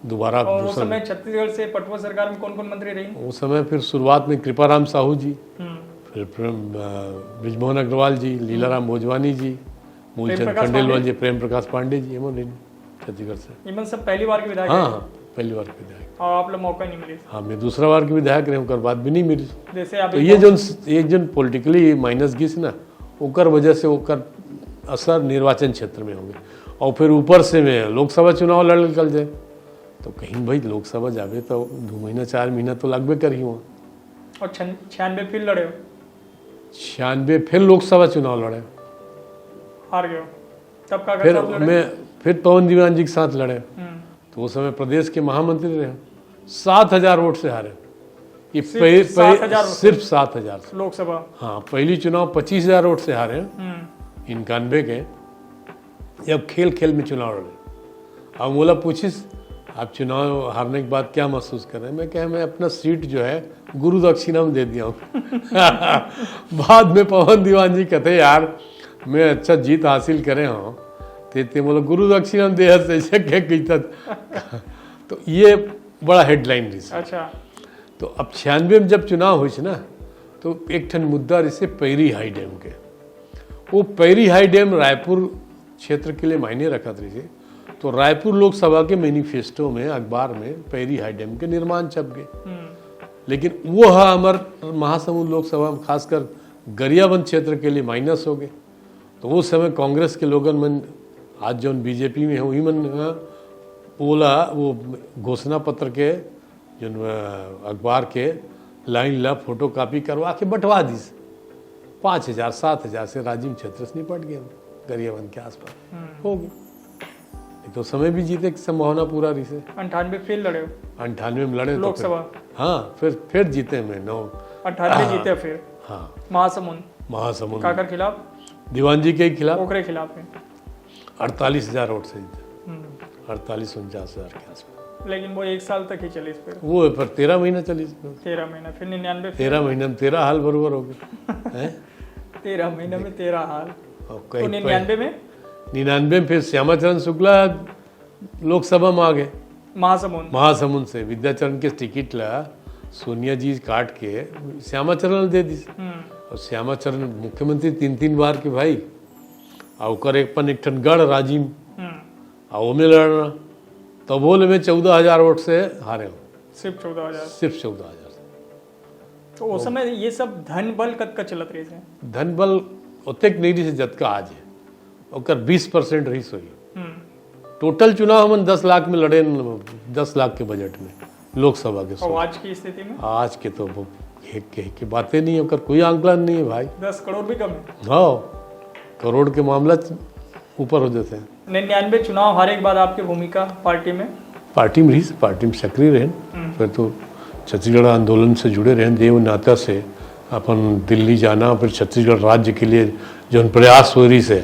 दोबारा और उस दूसरा समय छत्तीसगढ़ से पटवा सरकार में कौन-कौन मंत्री रही? उस समय फिर शुरुआत में कृपाराम साहू जी, हम्म। फिर प्रेम, अ, बृजमोहन अग्रवाल जी, लीलाराम भोजवानी जी, मूलचंद प्रकाश खंडेलवाल पांडे। जी, प्रेम प्रकाश पांडे जी, एमन रहिन छत्तीसगढ़ से। एमन सब पहली बार के विधायक हाँ, रहे? हाँ, पहली बार के विधायक। और आप लोग मौका नहीं मिले? हाँ, मैं दूसरा बार के विधायक रहे, ओकर बाद भी नहीं मिले। जैसे अभी तो ये तो जोन, ये जोन पॉलिटिकली माइनस गिस ना, ओकर वजह से ओकर असर निर्वाचन क्षेत्र में होगे। और फिर ऊपर से मैं लोकसभा चुनाव लड़ निकल जाए, तो कहीं भाई लोकसभा जाबे तो दो महीना, चार महीना तो लगबे करही वहाँ। और छन-, छियानवे फिर लड़े हो? छियानवे फिर लोकसभा चुनाव लड़े। हार गए हो। तब का फिर साथ लड़े? मैं फिर पवन दीवान जी के साथ लड़े। हम्म। तो उस समय प्रदेश के महामंत्री रहे, सात हजार वोट से हारे। ये सिर्फ पह-, पह-, सात हजार वोट से? सिर्फ सात हजार से। लोकसभा? हाँ, पहली चुनाव पच्चीस हजार वोट से हारे, हम्म। इक्यानवे के। ये अब खेल खेल में चुनाव लड़े। अब मोला पूछिस, "आप चुनाव हारने के बाद क्या महसूस कर रहे हैं?" मैं कहा, "मैं अपना सीट जो है गुरु दक्षिणा में दे दिया हूँ।" बाद में पवन दीवान जी कहते, "यार, मैं अच्छा जीत हासिल करे हूँ, ते, ते मोला गुरु दक्षिणा में दे हस, ऐसे क्या कहता?" तो ये बड़ा हेडलाइन रही। अच्छा। तो अब छियानवे में जब चुनाव हुई ना, तो एक ठन मुद्दा रही पैरी हाई डैम के। वो पैरी हाई डैम रायपुर क्षेत्र के लिए मायने रखत रही। तो रायपुर लोकसभा के मैनिफेस्टो में, अखबार में पैरी हाई डैम के निर्माण छप गए। हम्म। लेकिन वो ह हमर महासमुंद लोकसभा में, खासकर गरियाबंद क्षेत्र के लिए माइनस हो गए। तो उस समय कांग्रेस के लोगन मन, आज जौन बीजेपी में है, वही मन ह ओला, वो घोषणा पत्र के, जौन, अ, अखबार के लाइन ला फोटोकॉपी करवा के बंटवा दिस। पाँच हजार, सात हजार से राजिम क्षेत्र से निपट गए हम, गरियाबंद के आसपास। हम्म। हो गए। ये तो समय भी जीते की संभावना पूरा रही से। अंठानवे फेल लड़े हो? अंठानवे में लड़े तो फिर, लोकसभा? हाँ, फिर, फिर जीते मैं नौ। अंठानवे हाँ, जीते फिर? हाँ। महासमुंद? महासमुंद। काकर खिलाफ? दीवान जी के खिलाफ। ओकरे खिलाफ है। अड़तालीस हजार वोट से जीते। हम्म। अड़तालीस उनचास हजार के आसपास। लेकिन वो एक साल तक ही चली इस पर। वो पर तेरह महीना चली इस पर। तेरह महीना, फिर निन्यानवे फेल। तेरह महीना में तेरह हाल बरोबर हो गए। हैं? तेरह महीना में तेरह हाल। और तो कहीं निन्यानवे में? निन्यानवे में फिर श्यामाचरण शुक्ला लोकसभा में आ गए। महासमुंद। महासमुंद से विद्याचरण के टिकट ला सोनिया जी काट के श्यामाचरण ला दे दिस। हम्म। और श्यामाचरण मुख्यमंत्री तीन, तीन बार के भाई, और ओकर एक अपन एक ठन गढ़ राजिम, हम्म। और ओमे लड़ना, तब वो ले में चौदह हजार वोट से हारे हो। सिर्फ चौदह हजार? सिर्फ चौदह हजार। तो उस समय ये सब धन बल कतका चलत रहिस हे? धन बल ओतेक नहीं रहिस हे जतका आज है, ओकर बीस परसेंट रहिस होही। हम्म। टोटल चुनाव हमन दस लाख में लड़े, दस लाख के बजट में लोकसभा के और सोच। आज की स्थिति में? आज के तो वो कहे, कहे के बातें नहीं है, ओकर कोई आंकलन नहीं है भाई। दस करोड़ भी कम है। हाँ, करोड़ के मामला ऊपर हो जाते हैं। निन्यानवे चुनाव हारे के बाद आपकी भूमिका पार्टी में? पार्टी में रहिस, पार्टी में सक्रिय रहेन। हम्म। फिर तो छत्तीसगढ़ आंदोलन से जुड़े रहेन, देव नाता से अपन दिल्ली जाना, फिर छत्तीसगढ़ राज्य के लिए जौन प्रयास हो रहिस हे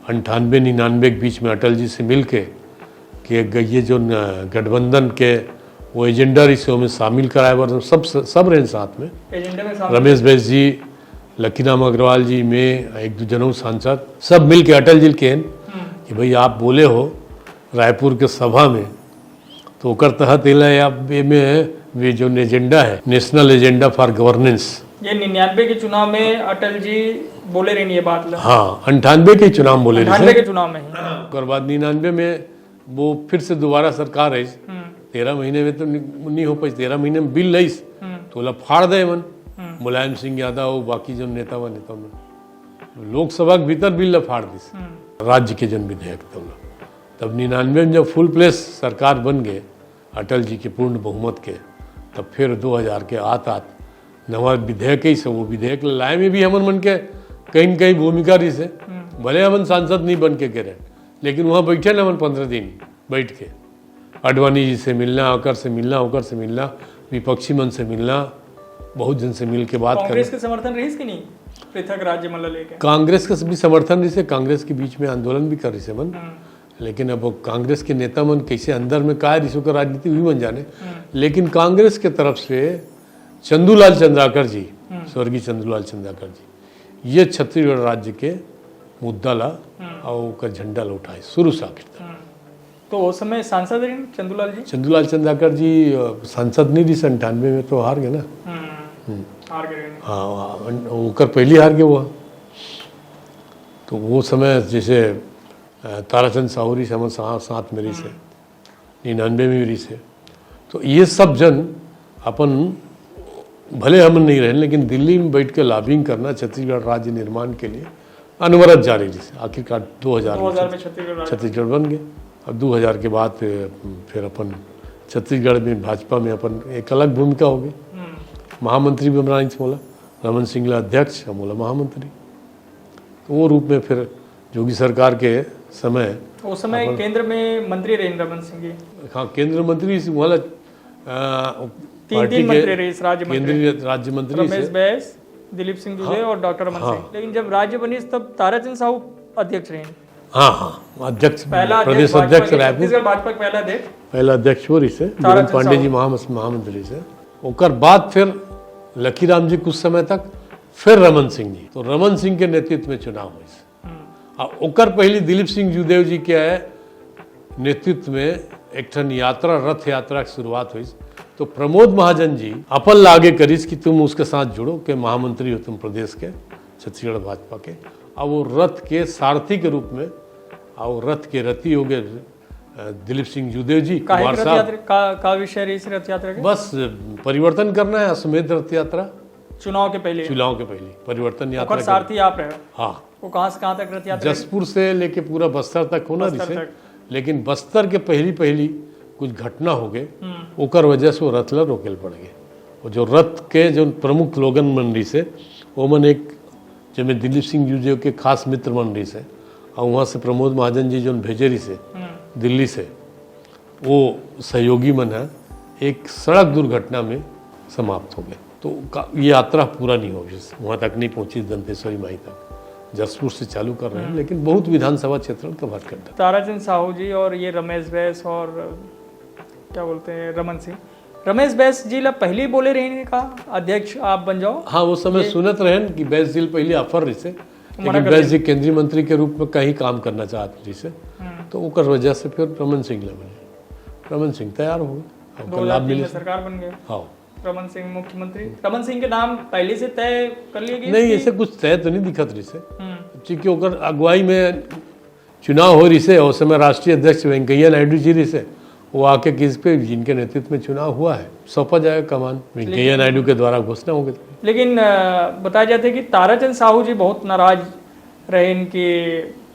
अंठानवे निन्यानवे के बीच में अटल जी से मिल के, कि एक ये जौन, अ, गठबंधन के वो एजेंडा रहिस हे, ओमे शामिल कराए बर सब, सब रहेन साथ में। एजेंडा में शामिल? रमेश बैस जी, लकीराम अग्रवाल जी, मैं, एक दू जनऊ सांसद, सब मिल के अटल जी ल कहेन हम्म। कि भाई, आप बोले हो रायपुर के सभा में, तो ओकर तहत एला आप एमे वे जौन एजेंडा है, National Agenda for Governance, ये निन्यानवे के चुनाव में अटल जी बोले रहिन ये बात ला। हाँ, अंठानवे के चुनाव में बोले रहिस। अंठानवे के चुनाव में ही। ओकर बाद निन्यानवे में वो फिर से दोबारा सरकार आइस। हम्म, तेरह महीने में तो नि- नहीं हो पाइस। तेरह महीने में बिल लाइस, हम्म, तो ओला फाड़ दे मन। हम्म, मुलायम सिंह यादव, बाकी जो नेता वा, नेता मन लोकसभा के भीतर बिल ला फाड़ दिस। हम्म, राज्य के जन विधेयक तब, तब निन्यानवे में जब फुल प्लेस सरकार बन गए अटल जी के पूर्ण बहुमत के, तब फिर दो हज़ार के आत आत नवा विधेयक है, सब वो विधेयक लाए में भी हमन मन के कहीं न कहीं भूमिका रही से। हम्म। भले हमन सांसद नहीं बन के गे रहे, लेकिन वहाँ बैठे न हमन पंद्रह दिन बैठ के आडवाणी जी से मिलना, ओकर से मिलना, ओकर से मिलना, विपक्षी मन से मिलना, बहुत जन से मिल के बात कांग्रेस करना। के समर्थन रहिस कि नहीं पृथक राज्य मन ला लेके? कांग्रेस के भी समर्थन रहिसे, कांग्रेस के बीच में आंदोलन भी कर रहिसे मन। हम्म, लेकिन अब वो कांग्रेस के नेता मन कैसे अंदर में काय रहिसे ओकर राजनीति, वही मन जाने। हम्म, लेकिन कांग्रेस के तरफ से चंदूलाल चंद्राकर जी, हम्म। स्वर्गीय चंदूलाल चंद्राकर जी, ये छत्तीसगढ़ राज्य के मुद्दा ला हम्म। और ओकर झंडा ला उठाए शुरू से आखिर तक। हम्म। तो उस समय सांसद रहिन चंदूलाल जी? चंदूलाल चंद्राकर जी अ, सांसद नहीं रहिसे, अंठानवे में तो हार गए ना। हम्म, हम्म। हार गए रहिन। हाँ, ओकर पहली हार गए वो। तो वो समय जैसे अ, ताराचंद साहू रहिसे हमर साथ, साथ में रहिसे, निन्यानवे में भी रहिसे। तो ये सब जन अपन, भले हमन नहीं रहेन, लेकिन दिल्ली में बैठ के लॉबिंग करना छत्तीसगढ़ राज्य निर्माण के लिए अनवरत जारी रहिसे। आखिरकार दो हज़ार में दो हज़ार में छत्तीसगढ़ राज्य। छत्तीसगढ़ बन गए। अब दो हज़ार के बाद फिर, फिर अपन छत्तीसगढ़ में भाजपा में अपन एक अलग भूमिका हो गई। हम्म, महामंत्री भी बनाइस मोला, रमन सिंह ला अध्यक्ष, हम मोला महामंत्री। तो वो रूप में फिर योगी सरकार के समय उस समय अपन- केंद्र में मंत्री रहिन रमन सिंह जी। हाँ, केंद्रीय मंत्री से वाला, अ, तीन पार्टी तीन के मंत्री रहिस, राज्य मंत्री। केंद्रीय राज्य मंत्री रमेश से। बैस, दिलीप सिंह जूदेव हाँ। और डॉक्टर रमन हाँ। सिंह। लेकिन जब राज्य बनिस तब ताराचंद साहू अध्यक्ष रहिन। हाँ, हाँ, अध्यक्ष, पहला प्रदेश भाजपा अध्यक्ष के, रायपुर। छत्तीसगढ़ भाजपा के पहला अध्यक्ष। पहला अध्यक्ष वो रहिसे, ताराचंद वीरेंद्र पांडे साहू। जी महामस-, महामंत्री से। ओकर बाद फिर लखीराम जी कुछ समय तक, फिर रमन सिंह जी। तो रमन सिंह के नेतृत्व में चुनाव हुई। हम्म, आ ओकर पहली दिलीप सिंह जूदेव जी के नेतृत्व में एक ठन यात्रा, रथ यात्रा की शुरुआत हुई। तो प्रमोद महाजन जी अपन ला आगे करिस कि तुम उसके साथ जुड़ो, के महामंत्री हो तुम प्रदेश के, छत्तीसगढ़ भाजपा के। अब वो रथ के सारथी के रूप में, और रथ के रथी हो गए, अ, दिलीप सिंह जूदेव जी, काहे कुमार के रथ साहब। यात्रा का, का विषय रहिस रथ यात्रा के? बस, अ, परिवर्तन करना है, अश्वमेध रथ यात्रा, चुनाव के पहले। चुनाव के पहले परिवर्तन यात्रा ओकर के- सारथी आप रहे? हाँ, वो कहाँ से कहाँ तक रथ यात्रा? जशपुर से लेके पूरा बस्तर तक होना बस्तर रहिसे, तक। लेकिन बस्तर के पहली पहली कुछ घटना हो गए, हम्म, ओकर वजह से वो रथ ला रोकेल पड़ गए। और जो रथ के जो प्रमुख स्लोगन मन रहिसे, ओमन एक, जेमे दिलीप सिंह जूदेव के खास मित्र मन रहिसे, और वहाँ से प्रमोद महाजन जी जो भेजे रहिसे हम्म, दिल्ली से, वो सहयोगी मन है एक सड़क दुर्घटना में समाप्त हो गए। तो का, ये यात्रा पूरा नहीं हो, वहाँ तक नहीं पहुँची दंतेश्वरी माई तक। जशपुर से चालू कर रहे हैं, हम्म। लेकिन बहुत विधानसभा क्षेत्र कवर करता। ताराचंद साहू जी और ये रमेश बैस और क्या बोलते हैं, रमन सिंह, रमेश बैस जी ला पहले ही बोले रहिन का अध्यक्ष आप बन जाओ? हाँ, वो समय ये- सुनत रहन कि बैस जी पहले ऑफर रहिसे, मना लेकिन कर बैस दिया। जी केंद्रीय मंत्री के रूप में कहीं काम करना चाहत रहिसे, हम्म, तो ओकर वजह से फिर रमन सिंह ला बने। रमन सिंह तैयार हो गए, ओकर दो हज़ार लाभ तीन मिले। में सरकार बन गए। हाँ, रमन सिंह मुख्यमंत्री, रमन सिंह के नाम पहले से तय कर लिए गए नहीं, कि- ऐसे कुछ तय तो नहीं दिखत रहिसे, हम्म, क्योंकि ओकर अगुवाई में चुनाव हो रहिसे, उस समय राष्ट्रीय अध्यक्ष वेंकैया नायडू जी रहिसे, वो आके किस पे, जिनके नेतृत्व में चुनाव हुआ है, सौंपा जाएगा कमान, वेंकैया लेकिन- नायडू के द्वारा घोषणा हो गई। लेकिन अ, बताया जाता है कि ताराचंद साहू जी बहुत नाराज रहे कि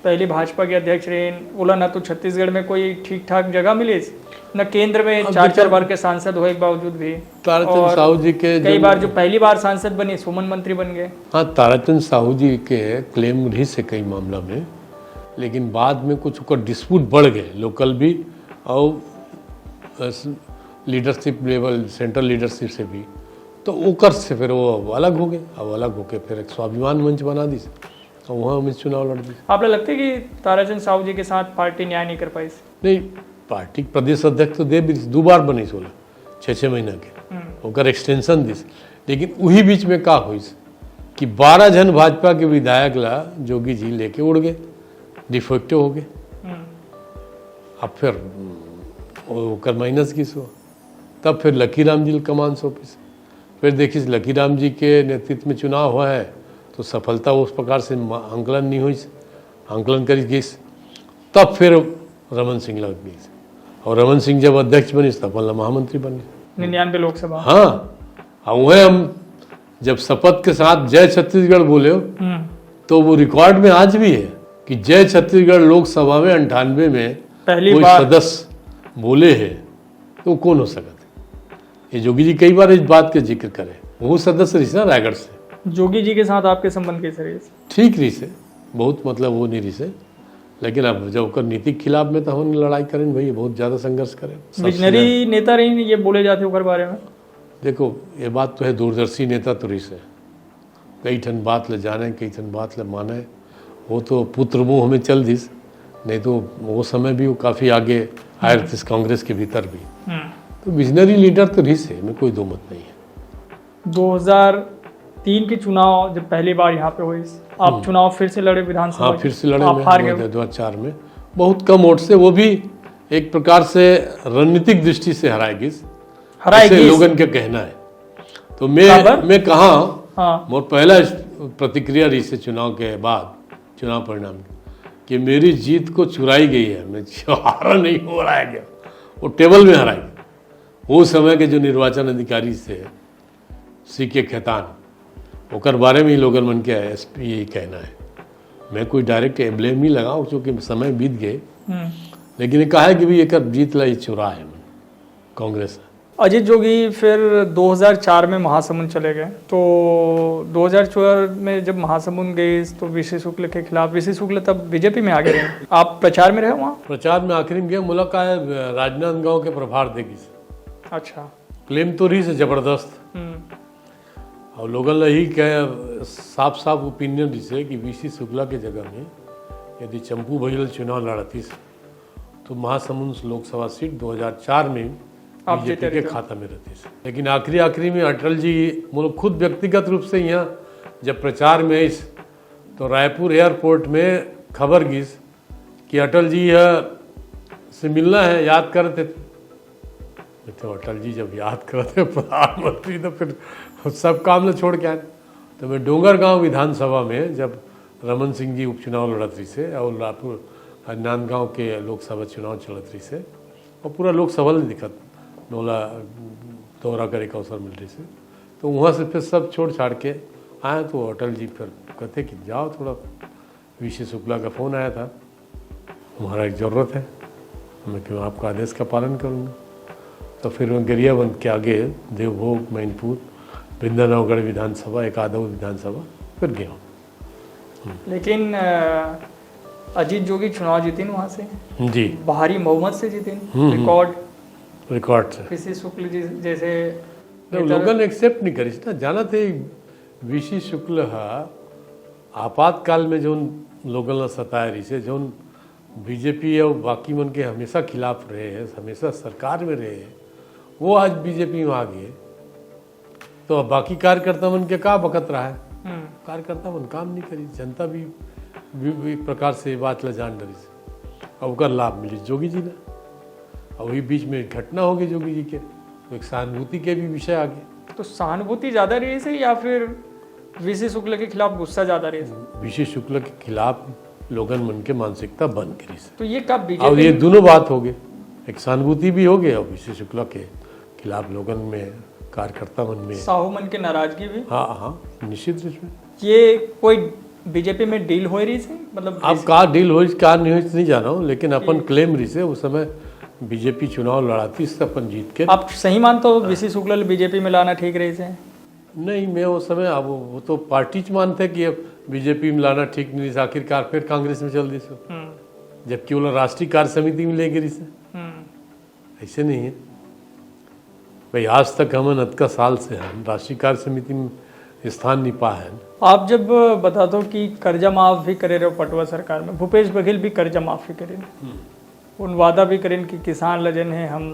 पहले भाजपा के अध्यक्ष रहे, ओला ना तो छत्तीसगढ़ में कोई ठीक ठाक जगह मिलिस, न केंद्र में अब चार चार देखो, बार के सांसद होए के बावजूद भी। ताराचंद और साहू जी के कई जो- बार जो पहली बार सांसद बने, सुमन मंत्री बन गए। हाँ, ताराचंद साहू जी के क्लेम रहिसे कई मामला में, लेकिन बाद में कुछ ओकर डिस्प्यूट बढ़ गए, लोकल भी और लीडरशिप लेवल, सेंट्रल लीडरशिप से भी, तो ओकर से फिर वो अलग हो गए। अब अलग होके फिर एक स्वाभिमान मंच बना दिस और वहाँ हम चुनाव लड़ दिस। आप लोग लगते कि ताराचंद साहू जी के साथ पार्टी न्याय नहीं कर पाई? नहीं, पार्टी के प्रदेश अध्यक्ष तो दे भी दिस, दो बार बनिस ओला, छः छः महीना के, हम्म। ओकर एक्सटेंशन दिस। लेकिन वही बीच में का होइस कि बारह जन भाजपा के विधायक ला जोगी जी लेके उड़ गए, डिफेक्टिव हो गए। हम्म। अब फिर, हम्म, ओकर माइनस किस हो, तब फिर लकीराम जी ल कमान सौंपिस। फिर देखिस लकी राम जी के नेतृत्व में चुनाव हुआ है, तो सफलता उस प्रकार से म-, आंकलन नहीं हुई, आंकलन करी गई। तब फिर रमन सिंह लग गई, और रमन सिंह जब अध्यक्ष बनिस, तब वाला महामंत्री बने। निन्यानवे लोकसभा। हाँ, और वह हम जब शपथ के साथ जय छत्तीसगढ़ बोले हो, हम्म। तो वो रिकॉर्ड में आज भी है कि जय छत्तीसगढ़ लोकसभा में अंठानवे में पहली कोई बार। सदस्य बोले हैं, तो कौन हो सकता है? ये जोगी जी कई बार इस बात का जिक्र करे, वो सदस्य रहिस ना रायगढ़ से। जोगी जी के साथ आपके संबंध कैसे रहे? ठीक रहिस है, बहुत, मतलब, वो नहीं रहिस है, लेकिन अब जब ओकर नीति के खिलाफ में तो हमन लड़ाई करें भैया, बहुत ज्यादा संघर्ष करें। सबसे विजनरी नेता रहे, ये बोले जाते ओकर बारे में। देखो, ये बात तो है, दूरदर्शी नेता तो रहिस है, कई ठन बात ले जाने, कई ठन बात ले माने। वो तो पुत्र मोह में चल दिस, नहीं तो वो समय भी वो काफी आगे आए रहिस कांग्रेस के भीतर भी। हम्म। तो विजनरी लीडर तो रहिस है, में कोई दो मत नहीं है। दो हज़ार तीन के चुनाव जब पहली बार यहाँ पे हुई, आप चुनाव फिर से लड़े विधानसभा हाँ, के? फिर से लड़े आप में, हार गए। दो हज़ार चार में, बहुत कम वोट से, वो भी एक प्रकार से रणनीतिक दृष्टि से हराए गिस, हराए ऐसे गिस। लोगन के कहना है। तो मैं काबर? मैं कहा, हाँ। मोर पहला प्रतिक्रिया रहिस है चुनाव के बाद, चुनाव परिणाम के, कि मेरी जीत को चुराई गई है, मैं हारा नहीं, हो रहा है क्या, वो टेबल में हराई। वो समय के जो निर्वाचन अधिकारी से सी के खेतान, ओकर बारे में ही लोगन मन के एसपी यही कहना है। मैं कोई डायरेक्ट ब्लेम नहीं लगाऊं, क्योंकि समय बीत गए, हम्म। लेकिन ये कहा है कि भी एक जीत ला ही चुरा है कांग्रेस। अजीत जोगी फिर दो हज़ार चार में महासमुंद चले गए, तो दो हज़ार चार में जब महासमुंद गए तो वीसी शुक्ल के खिलाफ, वीसी शुक्ल तब बीजेपी में आ गए रहे, आप प्रचार में रहे वहाँ? प्रचार में आखिरी में गया, मुलाकात है राजनांदगांव के प्रभार देगी से। अच्छा। क्लेम तो रहिस है जबरदस्त, हम्म। और लोगन ला यही कह, साफ साफ ओपिनियन रहिस है कि वीसी शुक्ला के जगह में यदि चंपू भैया चुनाव लड़तीस, तो महासमुंद लोकसभा सीट दो हज़ार चार में आप बीजेपी जीते के रहते। खाता में रहिस। लेकिन आखिरी आखिरी में अटल जी, मतलब, खुद व्यक्तिगत रूप से यहाँ जब प्रचार में आइस, तो रायपुर एयरपोर्ट में खबर गिस कि अटल जी यह से मिलना है, याद करते। तो अटल जी जब याद करते प्रधानमंत्री, तो फिर सब काम ला छोड़ के आए। तो मैं डोंगरगांव विधानसभा में जब रमन सिंह जी उपचुनाव लड़त रहिस हे और रायपुर, राजनांदगांव के लोकसभा चुनाव चलत रहिस हे और पूरा लोकसभा नहीं दिखत, नोला दौरा करे के अवसर मिल रहिस हे, तो वहाँ से फिर सब छोड़ छाड़ के आए। तो अटल जी फिर कहते कि जाओ, थोड़ा वीसी शुक्ला का फ़ोन आया था, हमारा एक ज़रूरत है। मैं क्यों आपका आदेश का पालन करूँगा। तो फिर मैं गरियाबंद के आगे देवभोग, मैनपुर, बिंदानौगढ़ विधानसभा, एक आदव विधानसभा फिर गया हूँ। लेकिन अ, अजीत जोगी चुनाव जीतिन वहाँ से, जी। भारी बहुमत से जीतिन, हम्म। रिकॉर्ड। रिकॉर्ड से। वीसी शुक्ल जी जैसे नहीं, नेता लोगन एक्सेप्ट नहीं करिस ना। जाना थे, वीसी शुक्ल हा आपातकाल में जोन लोगन ला सताए रहिस हे, जोन बीजेपी और बाकी मन के हमेशा खिलाफ रहे हे, हमेशा सरकार में रहे हे, वो आज बीजेपी में आ गए, तो अब बाकी कार्यकर्ता मन के का बखत रहा है? हम्म। कार्यकर्ता मन काम नहीं करी, जनता भी, भी, भी एक प्रकार से बात ला जान डरिस हे। अब ओकर लाभ मिलिस जोगी जी ला, और वही बीच में घटना हो गई जोगी जी के, तो एक सहानुभूति के भी विषय आ गए। तो सहानुभूति ज्यादा रहिस हे या फिर वीसी शुक्ल के खिलाफ गुस्सा ज्यादा रहिस हे? वीसी शुक्ल के खिलाफ लोगन मन के मानसिकता बन गिरिस हे। तो ये कब और ये बीजेपी, दोनों बात हो गए, एक सहानुभूति भी हो गई और वीसी शुक्ला के खिलाफ लोगन में, कार्यकर्ता मन में। साहू मन के नाराजगी भी, हाँ, हाँ, निश्चित रूप से। ये कोई बीजेपी में डील हो रहिस हे, मतलब अब का डील होइस, का नहीं होइस, नहीं जाना हूँ, लेकिन अपन क्लेम रहिस हे उस समय बीजेपी चुनाव लड़ातीस त अपन जीत के। आप सही मानते हो वीसी शुक्ल बीजेपी में लाना ठीक रहिस हे? नहीं, मैं उस समय, अब वो तो पार्टी च मानते कि अब बीजेपी में लाना ठीक नहीं रहिस, आखिरकार फिर कांग्रेस में चल दिस हे, हम्म। जबकि वो लोग राष्ट्रीय कार्य समिति में ले गिरिस हे। हम्म। ऐसे नहीं है भाई, आज तक हमन अतका साल से हम राष्ट्रीय कार्य समिति में स्थान नहीं पाए हैं। आप जब बताते हो कि कर्जा माफ भी करे रहे पटवा सरकार में, भूपेश बघेल भी कर्जा माफ ही करे, उन वादा भी करें कि किसान ल जेन हे हम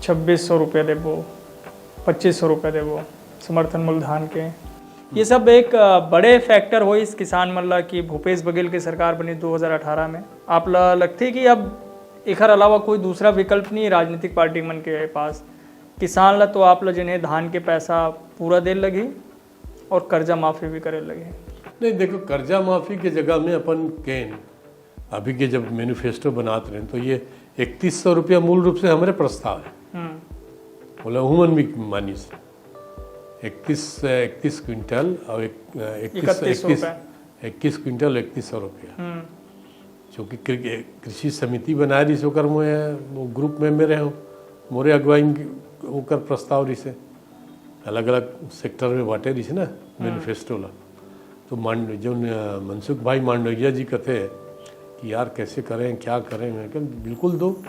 छब्बीस सौ रुपया देबो, पच्चीस सौ रुपया देबो समर्थन मूल धान के। ये सब एक अ, बड़े फैक्टर होइस किसान मन ला कि भूपेश बघेल के सरकार बनी दो हज़ार अठारह में। आप ला लगथे कि अब एखर अलावा कोई दूसरा विकल्प नहीं हे राजनीतिक पार्टी मन के पास? किसान ला तो आप ला जेन हे धान के पैसा पूरा दे लगही और कर्जा माफी भी करे लगही। नहीं, देखो, कर्जा माफी के जगह में अपन केन अभी के जब मैनिफेस्टो बनात रहे तो ये इकतीस सौ रुपया मूल रूप से हमरे प्रस्ताव है। हम्म, बोला हुमन भी मानिस इकतीस इकतीस क्विंटल और एक, इकतीस इकतीस सौ इकतीस रुपया। इक्कीस क्विंटल इकतीस सौ रुपया। हम्म, चूँकि कृ- कृषि समिति बनाए रहिस ओकर मैं वो ग्रुप में मैं रहे हूँ, मोरे अगुवाई में ओकर प्रस्ताव रहिस है, अलग अलग सेक्टर में बांटे रहिस है ना मैनिफेस्टो ला। तो मांड जो न- मनसुख भाई मांडविया जी कहते हैं कि यार कैसे करें, क्या करें, मैं कहा बिल्कुल दो,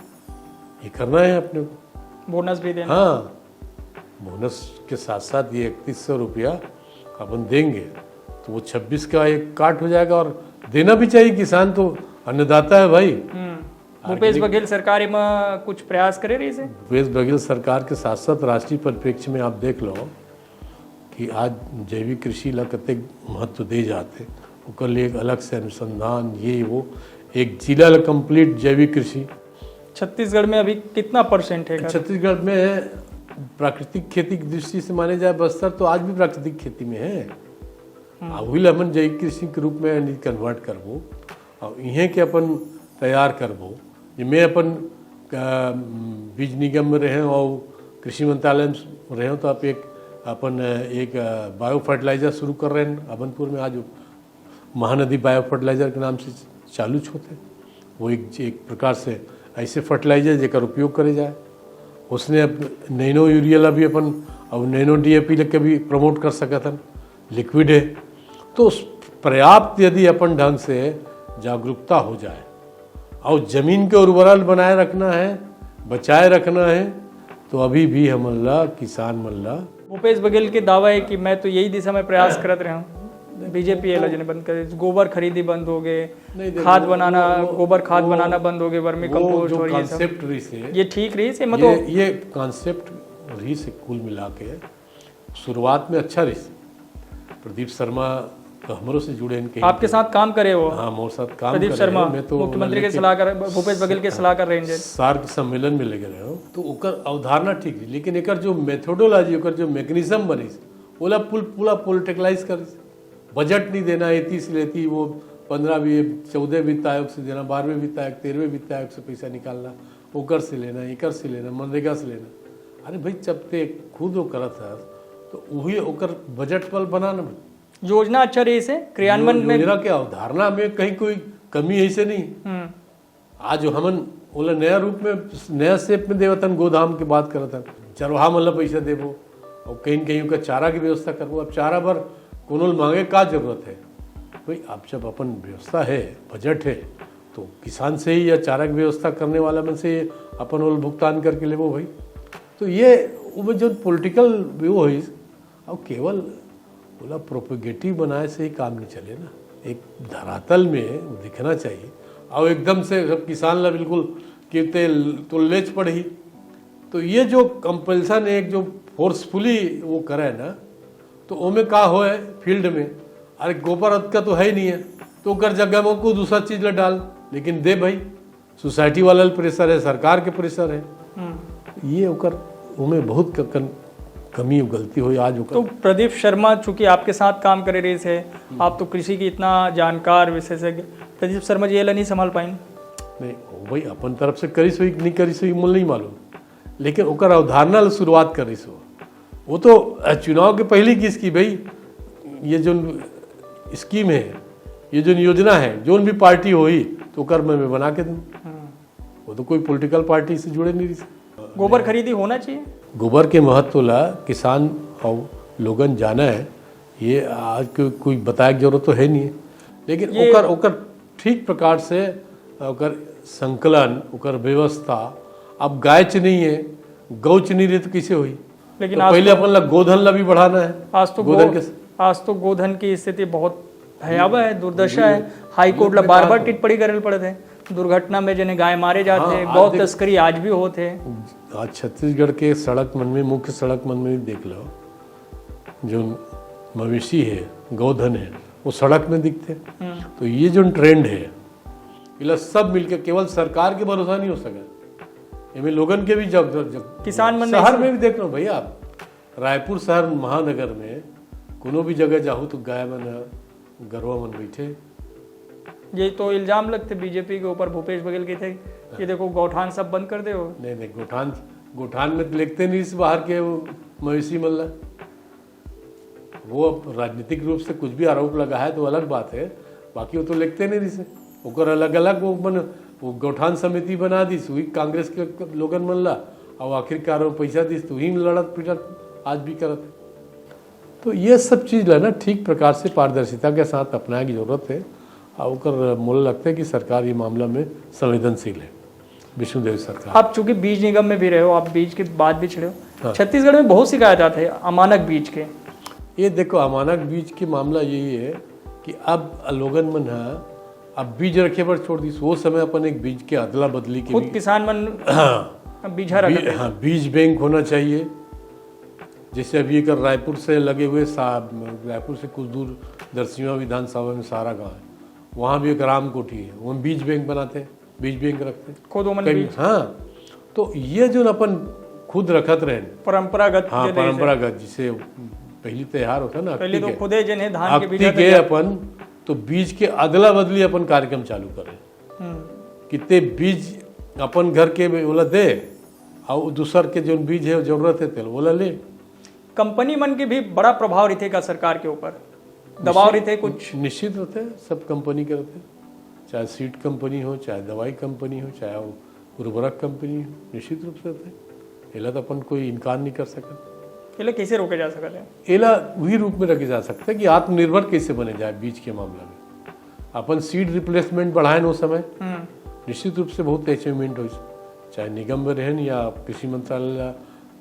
ये करना है अपने को। बोनस भी देना। हाँ, बोनस के साथ साथ ये इकतीस सौ रुपया अपन देंगे तो वो छब्बीस का एक काट हो जाएगा और देना भी चाहिए। किसान तो अन्नदाता है भाई। हम्म, भूपेश बघेल सरकार एमा कुछ प्रयास करे रहिस हे। भूपेश बघेल सरकार के साथ साथ राष्ट्रीय परिप्रेक्ष्य में आप देख लो कि आज जैविक कृषि ला कतेक महत्व दे जाते, ओकर लिए एक अलग से अनुसंधान, ये वो, एक जिला ला कंप्लीट जैविक कृषि। छत्तीसगढ़ में अभी कितना परसेंट है? छत्तीसगढ़ में प्राकृतिक खेती की दृष्टि से माने जाए बस्तर तो आज भी प्राकृतिक खेती में है। आ वही ला हमन जैविक कृषि के रूप में कन्वर्ट करबो और इहें के अपन तैयार करबो। जे मैं अपन अ, बीज निगम में रहे और कृषि मंत्रालय में रहे तो आप एक अपन अ, एक बायो फर्टिलाइजर शुरू कर रहे हैं अभनपुर में। आज महानदी बायो फर्टिलाइजर के नाम से चालू होते, वो एक एक प्रकार से ऐसे फर्टिलाइजर जेकर उपयोग करे जाए। उसने अब नैनो यूरिया ला भी अपन और नैनो डीएपी लग के भी प्रमोट कर सकत हन, लिक्विड है। तो उस पर्याप्त यदि अपन ढंग से जागरूकता हो जाए और जमीन के उर्वरल बनाए रखना है, बचाए रखना है, तो अभी भी हमन ला, किसान मन ला भूपेश बघेल के दावा है कि मैं तो यही दिशा में प्रयास करत रहा हूँ। बीजेपी एला जेने बंद कर, गोबर खरीदी बंद हो गए, नहीं, देखो, खाद वो- बनाना, वो- गोबर खाद वो- बनाना बंद हो गए, वर्मी वो कंपोस्ट जो और ये सब। कॉन्सेप्ट रही से ये ठीक रही से, ये मतलब ये कॉन्सेप्ट रही से कुल मिला के शुरुआत में अच्छा रही से। प्रदीप शर्मा तो हमरो से जुड़े हैं कहीं आपके पे। साथ काम करे हो? हाँ, मोर साथ काम प्रदीप करे शर्मा, हैं। मैं तो मुख्यमंत्री के लेकिन सलाहकार, भूपेश बघेल के सलाहकार रहे हैं। सार्क सम्मेलन में लगे रहे हो तो ओकर अवधारणा ठीक रही, लेकिन एकर जो मेथोडोलॉजी, ओकर जो मैकेनिज्म बनिस, ओला पुल पूरा पोलिटिकलाइज करिस। बजट नहीं देना, एती से लेती वो पंद्रह भी, चौदह वित्त आयोग से देना, बारहवें वित्त आयोग, तेरहवें वित्त आयोग से पैसा निकालना, ओकर से लेना, एकर से लेना, मनरेगा से लेना। अरे भाई, जब ते खुद वो करत हस तो वही ओकर बजट पर बनाना। योजना अच्छा रही से क्रियान्वयन में। योजना के अवधारणा में कहीं कोई कमी ऐसे नहीं। हम्म, आज हमन ओला नया रूप में, नया शेप में देवतन, गोधाम की बात करत हन, चरवाहा मन ला पैसा देबो और कहीं न कहीं ओकर चारा की व्यवस्था करबो। अब चारा बर कोनो ल मांगे का जरूरत है भाई? अब जब अपन व्यवस्था है, बजट है, तो किसान से ही या चारा की व्यवस्था करने वाला मन से अपन ओला भुगतान करके लेबो भाई। तो ये वो जो पॉलिटिकल वो है, और केवल ओला प्रोपोगेटिव बनाए से ही काम नहीं चले ना, एक धरातल में दिखना चाहिए। और एकदम से सब किसान ला बिल्कुल कि ते तो लेच पड़ही। तो ये जो कंपल्सन है, एक जो फोर्सफुली वो करे ना, तो ओमे का होए फील्ड में, अरे गोबर अतका तो है ही नहीं है, तो ओकर जगह में कोई दूसरा चीज ला डाल, लेकिन दे भाई, सोसाइटी वाला प्रेशर है, सरकार के प्रेशर है। हम्म। ये ओकर ओमे बहुत क-, कन-, कमी गलती हुई आज ओकर। तो प्रदीप शर्मा चूंकि आपके साथ काम करे रहे थे, आप तो कृषि की इतना जानकार विशेषज्ञ, प्रदीप शर्मा जी ये ला नहीं संभाल पाइन? नहीं, वो भाई अपन तरफ से करिस हुई कि नहीं करिस हुई, मोला नहीं मालूम, लेकिन ओकर अवधारणा ले शुरुआत करिस हो। वो तो चुनाव के पहले किस की भाई, ये जो स्कीम है, ये जो योजना है, जोन भी पार्टी होई तो ओकर मैं, मैं बना के दूँ। वो तो कोई पॉलिटिकल पार्टी से जुड़े नहीं रही। गोबर खरीदी होना चाहिए। गोबर के महत्व ला किसान और लोगन जाना है, ये आज को कोई बताए के जरूरत तो है नहीं है, लेकिन ये ओकर ओकर ठीक प्रकार से ओकर संकलन, ओकर व्यवस्था। अब गायच नहीं है, गौच नहीं रहे तो कैसे हुई? लेकिन तो आज पहले तो अपन ला गोधन ला भी बढ़ाना है। आज तो गोधन गो, के स- आज तो गोधन की स्थिति बहुत भयावह है, दुर्दशा है। हाई कोर्ट ला बार बार टिप्पणी करे पड़त है, दुर्घटना में जने गाय मारे जाते हाँ, हैं, आज गौ देख- तस्करी आज भी होते हैं। आज छत्तीसगढ़ के सड़क मन में, मुख्य सड़क मन में भी देख लो, जो मवेशी है, गौधन है, वो सड़क में दिखते हैं। तो ये जो ट्रेंड है, इला सब मिलके, केवल सरकार के भरोसा नहीं हो सके, एमे लोगन के भी जग, जग, किसान मन शहर में भी देख लो भैया, आप रायपुर शहर महानगर में कोनो भी जगह जाहू तो गाय मन ह, गरवा मन बैठे। ये तो इल्जाम लगते बीजेपी के ऊपर, भूपेश बघेल कहते कि देखो गौठान सब बंद कर दे हो। नहीं, नहीं, गौठान, गौठान में तो लेगते नहीं इस बाहर के वो मवेशी मन ला। वो अब राजनीतिक रूप से कुछ भी आरोप लगा है तो अलग बात है, बाकी वो तो लेगते नहीं रिहिसे। ओकर अलग-अलग वो मन, वो गौठान समिति बना दिस, वही कांग्रेस के लोगन मन ला, और आखिरकार वो पैसा दिस, तो वही में लड़त पिटत आज भी करत है। तो ये सब चीज ला ना ठीक प्रकार से पारदर्शिता के साथ अपनाए की जरूरत है, और ओकर मोला लगता है कि सरकार ये मामला में संवेदनशील है। विष्णुदेव सरकार। आप चूंकि बीज निगम में भी रहे हो, आप बीज के बात भी छेड़े हो। हाँ। छत्तीसगढ़ में बहुत शिकायत आते हैं अमानक बीज के। ये देखो, अमानक बीज के मामला यही है कि अब लोगन मन ह अब बीज रखे बर छोड़ दिस, वो समय अपन एक बीज के अदला बदली के खुद भी किसान मन हाँ। बीजा रखत बी-, हैं। हाँ, बीज बैंक होना चाहिए। जैसे अभी एक रायपुर से लगे हुए सा-, रायपुर से कुछ दूर दरसिंवा विधानसभा में सारा गांव है, वहाँ भी एक राम कोठी है, वहाँ बीज बैंक बनाते हैं, बीज बैंक रखते हैं। खुद ओमन कई-, बीज हाँ, तो ये जो अपन खुद रखत रहेन, परंपरागत हाँ, जे रहिस है। परंपरागत, जिसे पहली त्योहार होता ना, पहले अक्ति तो के, खुदे जेन है धान के अक्ति बीजा के तैयार अपन तो बीज के अदला बदली अपन कार्यक्रम चालू करें हम्म। कि ते बीज अपन घर के में ओला दे, और दूसर के जो बीज है जरूरत है तेल ओला ले। कंपनी मन के भी बड़ा प्रभाव रहिथे का सरकार के ऊपर? दबाव निश्चित, रहिथे कुछ? निश्चित रहिथे, सब कंपनी के रहिथे, चाहे सीड कंपनी हो, चाहे दवाई कंपनी हो, चाहे वो उर्वरक कंपनी हो, निश्चित रूप से रहिथे। एला तो अपन कोई इनकार नहीं कर सकत। एला कैसे रोके जा सकत है? एला वही रूप में रखे जा सकता है कि आत्मनिर्भर कैसे बने जाए बीज के मामला में। अपन सीड रिप्लेसमेंट बढ़ाए न, उस समय हम्म। निश्चित रूप से बहुत अचीवमेंट हो, चाहे निगम में रहेन या कृषि मंत्रालय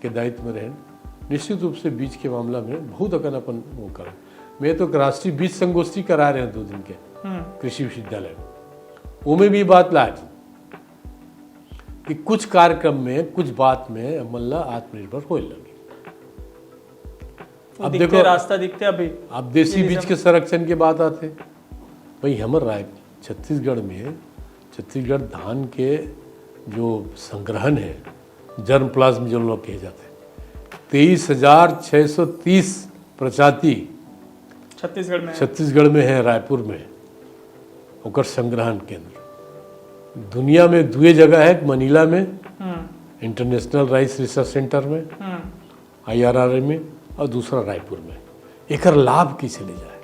के दायित्व में रहेन, निश्चित रूप से बीज के मामला में बहुत अकन अपन वो करें। मैं तो राष्ट्रीय बीज संगोष्ठी करा रहे हैं दो दिन के हम्म। कृषि विश्वविद्यालय में, वो में भी बात लाए कि कुछ कार्यक्रम में, कुछ बात में हमन ला आत्मनिर्भर होए लगे। वो अब दिखते, देखो, रास्ता दिखते अभी। अब देसी ये बीज दिशा के में। संरक्षण के बात आते, भाई, हमर राय छत्तीसगढ़ में, छत्तीसगढ़ धान के जो संग्रहण है, जर्म प्लाज्म जो लोग कहे जाते हैं, तेईस हजार छः सौ तीस प्रजाति छत्तीसगढ़ में है। छत्तीसगढ़ में है, रायपुर में, ओकर संग्रहण केंद्र। दुनिया में दुए जगह है, एक मनीला में, हम्म। इंटरनेशनल राइस रिसर्च सेंटर में, हम्म। आईआरआरए में, और दूसरा रायपुर में। एकर लाभ कैसे ले जाए?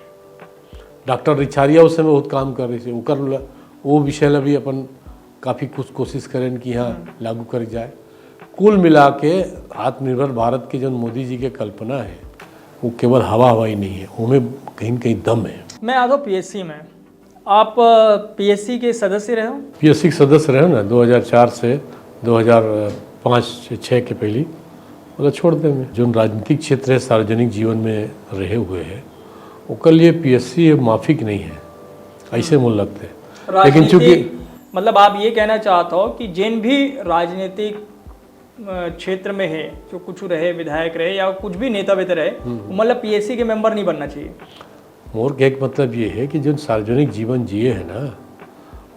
डॉक्टर रिछारिया उस समय बहुत काम कर रहे थे, ओकर ल-, वो विषय ला भी अपन काफ़ी कुछ कोशिश करें कि हाँ, हम्म। लागू कर जाए। कुल मिला के आत्मनिर्भर भारत के जो मोदी जी के कल्पना है, वो केवल हवा हवाई नहीं है, उनमें कहीं न कहीं दम है। मैं आ गया पीएससी में। आप पीएससी के सदस्य रहे हो? पीएससी के सदस्य रहे हो ना, दो हज़ार चार से दो हज़ार पाँच से छः के पहली, मतलब, छोड़ दे में। जो राजनीतिक क्षेत्र है, सार्वजनिक जीवन में रहे हुए हैं, ओकर लिए पीएससी माफिक नहीं है, ऐसे मोल लगते हैं। लेकिन चूंकि राजनीतिक, मतलब, आप ये कहना चाहते हो कि जिन भी राजनीतिक, अ, क्षेत्र में है, जो कुछ रहे, विधायक रहे या कुछ भी नेता वेता रहे, हम्म। वो, मतलब, पीएससी के मेंबर नहीं बनना चाहिए? मोर के एक मतलब ये है कि जो सार्वजनिक जीवन जिए है ना,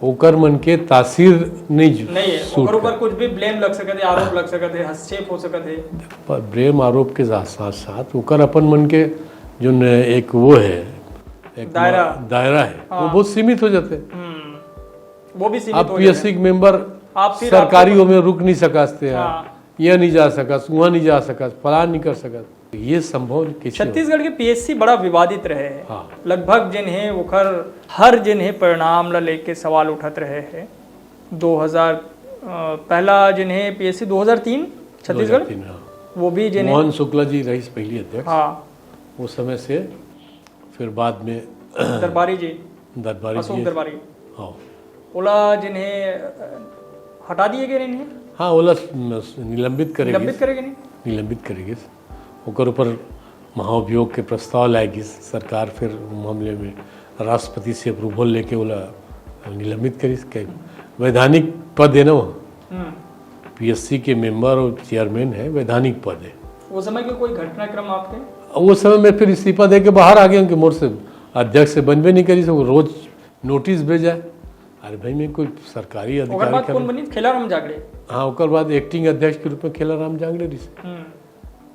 ओकर मन के तासीर नहीं जु-, नहीं है, सूट ओकर ऊपर कर। कुछ भी ब्लेम लग सकत है, आरोप लग सकत है, हस्तक्षेप हो सकत है। पर ब्लेम आरोप के साथ, साथ, साथ ओकर अपन मन के जो न एक वो है, एक दायरा। मा-, दायरा है, वो हाँ। बहुत सीमित हो जाते हैं। हम्म, वो भी सीमित आप हो जाते पीएससी हैं। के मेंबर आप फिर सरकारी आपको में रुक नहीं सकते हैं, हाँ। यहाँ नहीं जा सकत, वहाँ नहीं जा सकत, फलान नहीं कर सकत। ये संभव कैसे हो? छत्तीसगढ़ के पीएससी बड़ा विवादित रहे हैं। हाँ। लगभग जिन है ओखर हर जिन है परिणाम ला लेके सवाल उठत रहे हैं। दो हज़ार, अ, पहला जिन है पीएससी दो हज़ार तीन छत्तीसगढ़, दो हज़ार तीन, हाँ। वो भी जिन है मोहन शुक्ला जी रईस पहली अध्यक्ष। हाँ। उस समय से फिर बाद में दरबारी जी, दरबारी अशोक जी। दरबारी। हाँ। ओला जिन है, अ, हटा दिए गए नहीं? हाँ, ओला स-, न-, निलंबित करे निलंबित गिस। करे गए नहीं? निलंबित करे गिस। ओकर ऊपर महाभियोग के प्रस्ताव लाए गिस। सरकार फिर मामले में राष्ट्रपति से अप्रूवल लेके ओला निलंबित करिस। के वैधानिक पद है ना वो? हम्म। पीएससी के मेंबर और चेयरमैन है, वैधानिक पद है। वो समय के कोई घटनाक्रम आपके? वो समय मैं फिर इस्तीफा दे के बाहर आ गया, क्योंकि मोर से अध्यक्ष से बनबे नहीं करिस, वो रोज नोटिस भेजा है। अरे भाई, मैं कोई सरकारी ओकर अधिकारी बाद का कौन बनिस? खेलाराम जांगड़े। हाँ, ओकर बाद एक्टिंग अध्यक्ष के रूप में खेलाराम जांगड़े रहिस। हम्म।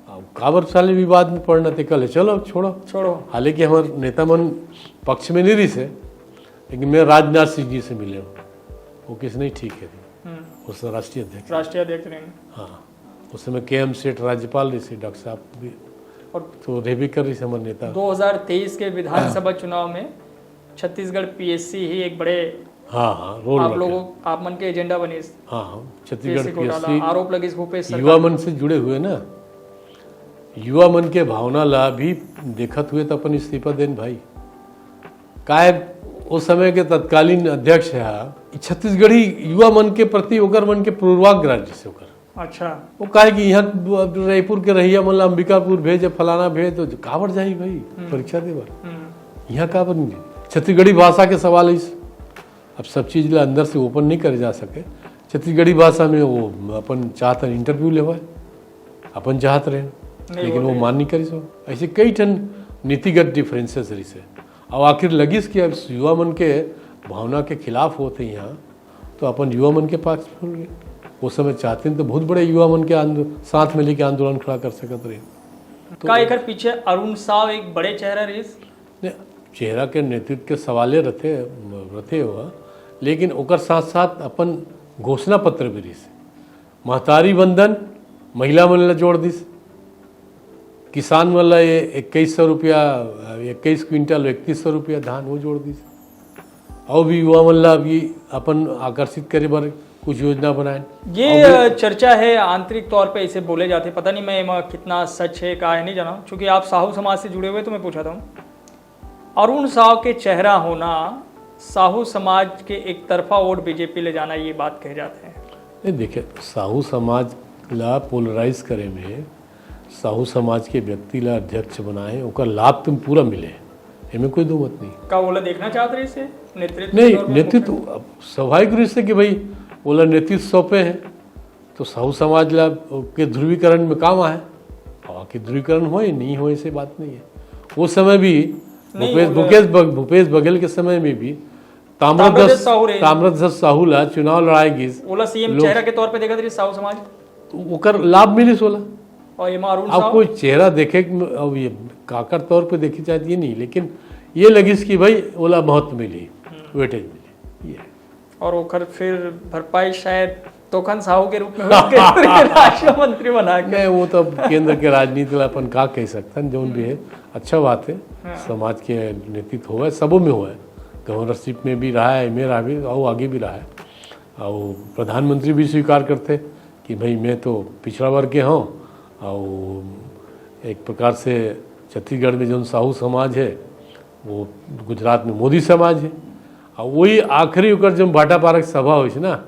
अब काबर साले विवाद में पड़ना, ते कहे चलो छोड़ो। छोड़ो। हालांकि हमर नेता मन पक्ष में नहीं रहिस हे, लेकिन मैं राजनाथ सिंह जी से मिले हूँ, वो किस नहीं ठीक है, हम्म। उस राष्ट्रीय अध्यक्ष। राष्ट्रीय अध्यक्ष रहे। हाँ, उस समय के एम सेठ राज्यपाल रहिस हे, डॉक्टर साहब भी और तो रहे भी कर रहिस हे हमर नेता। दो हज़ार तेईस के विधानसभा चुनाव में छत्तीसगढ़ पीएससी ही एक बड़े हाँ हाँ, रोल आप रखे। लोगों आप मन के एजेंडा बनिस। हाँ हाँ, छत्तीसगढ़ पीएससी घोटाला, पीएससी आरोप लगिस भूपेश युवा सरकार। मन से जुड़े हुए ना, युवा मन के भावना ला भी देखत हुए तो अपन इस्तीफा देन भाई। काय, उस समय के तत्कालीन अध्यक्ष है, छत्तीसगढ़ी युवा मन के प्रति ओकर मन के पूर्वाग्रह जैसे ओकर अच्छा। वो कहे कि यहाँ रायपुर के रहिया मन ला अंबिकापुर भेज, फलाना भेज, तो काबर जाही भाई परीक्षा दे बर? हम्म। यहाँ काबर नहीं? छत्तीसगढ़ी भाषा के सवाल है इस। अब सब चीज ला अंदर से ओपन नहीं करे जा सके। छत्तीसगढ़ी भाषा में वो अपन चाहत इंटरव्यू लेवे, अपन चाहत रहे, लेकिन वो मान नहीं करिस। ऐसे कई ठन नीतिगत डिफरेंसेस रहिस हे। अब आखिर लगिस कि अब युवा मन के भावना के खिलाफ होत हे यहाँ, तो अपन युवा मन के पास बोल गए। वो समय चाहते तो बहुत बड़े युवा मन के आंदो-, साथ में लेके आंदोलन खड़ा कर सकत रहे। का एकर पीछे अरुण साव एक बड़े चेहरा रहिस? नहीं, चेहरा के नेतृत्व के सवाले रथे, रथे हुआ, लेकिन ओकर साथ साथ अपन घोषणा पत्र भी रहिस। महतारी वंदन, महिला मन ला जोड़ दिस। किसान मन ला ये इक्कीस सौ रुपया, इक्कीस क्विंटल, इकतीस सौ रुपया धान, वो जोड़ दिस। और भी युवा मन ला भी अपन आकर्षित करे बर कुछ योजना बनाए। ये चर्चा है, आंतरिक तौर पे इसे बोले जाते, पता नहीं मैं एमा कितना सच है, का है, नहीं जाना, क्योंकि आप साहू समाज से जुड़े हुए, तो मैं पूछा था। अरुण साव के चेहरा होना साहू समाज के एक तरफा वोट बीजेपी ले जाना, ये बात कहे जाते हैं। नहीं, देखिए, साहू समाज ला पोलराइज करे में, साहू समाज के व्यक्ति ला अध्यक्ष बनाए, ओकर लाभ तुम पूरा मिले, एमे कोई दो मत नहीं। का ओला देखना चाहत रहिस हे नेतृत्व के नहीं, तौर पर? नेतृत्व अब स्वाभाविक रूप से कि भाई ओला नेतृत्व सौंपे हैं, तो साहू समाज ला के ध्रुवीकरण में काम आए, और के ध्रुवीकरण होए नहीं होए, ऐसे बात नहीं है। वो समय भी नहीं, भूपेश वो भूपेश बघ, भूपेश बघेल के समय में भी ताम्रध्वज ताम्रध्वज साहू रहे। ताम्रध्वज साहू ला चुनाव लड़ाए गिस। ओला सीएम लोग- चेहरा के तौर पे देखत रहिस साहू समाज। ओकर लाभ मिलिस ओला। और एमा अरुण अब साव कोई चेहरा देखे, अब ये काकर तौर पे देखी जाती है नहीं, लेकिन ये लगिस कि भाई ओला महत्व मिली, वेटेज मिली, ये। और ओकर फिर भरपाई शायद तोखन साहू के रूप में हुई, केंद्र के राष्ट्रीय मंत्री बना के। नहीं, वो तो अब केंद्र के राजनीति ला अपन का कह सकते हैं, जौन भी है अच्छा बात है। हाँ। समाज के नेतृत्व होवे, सबों में होवे, गवर्नरशिप में भी रहा है, एमे रहा भी, और आगे भी रहा है। और प्रधानमंत्री भी स्वीकार करते कि भाई मैं तो पिछड़ा वर्ग के हूँ, और एक प्रकार से छत्तीसगढ़ में जौन साहू समाज है, वो गुजरात में मोदी समाज है। और वही आखिरी ओकर जब भाटापारा के सभा होइस ना,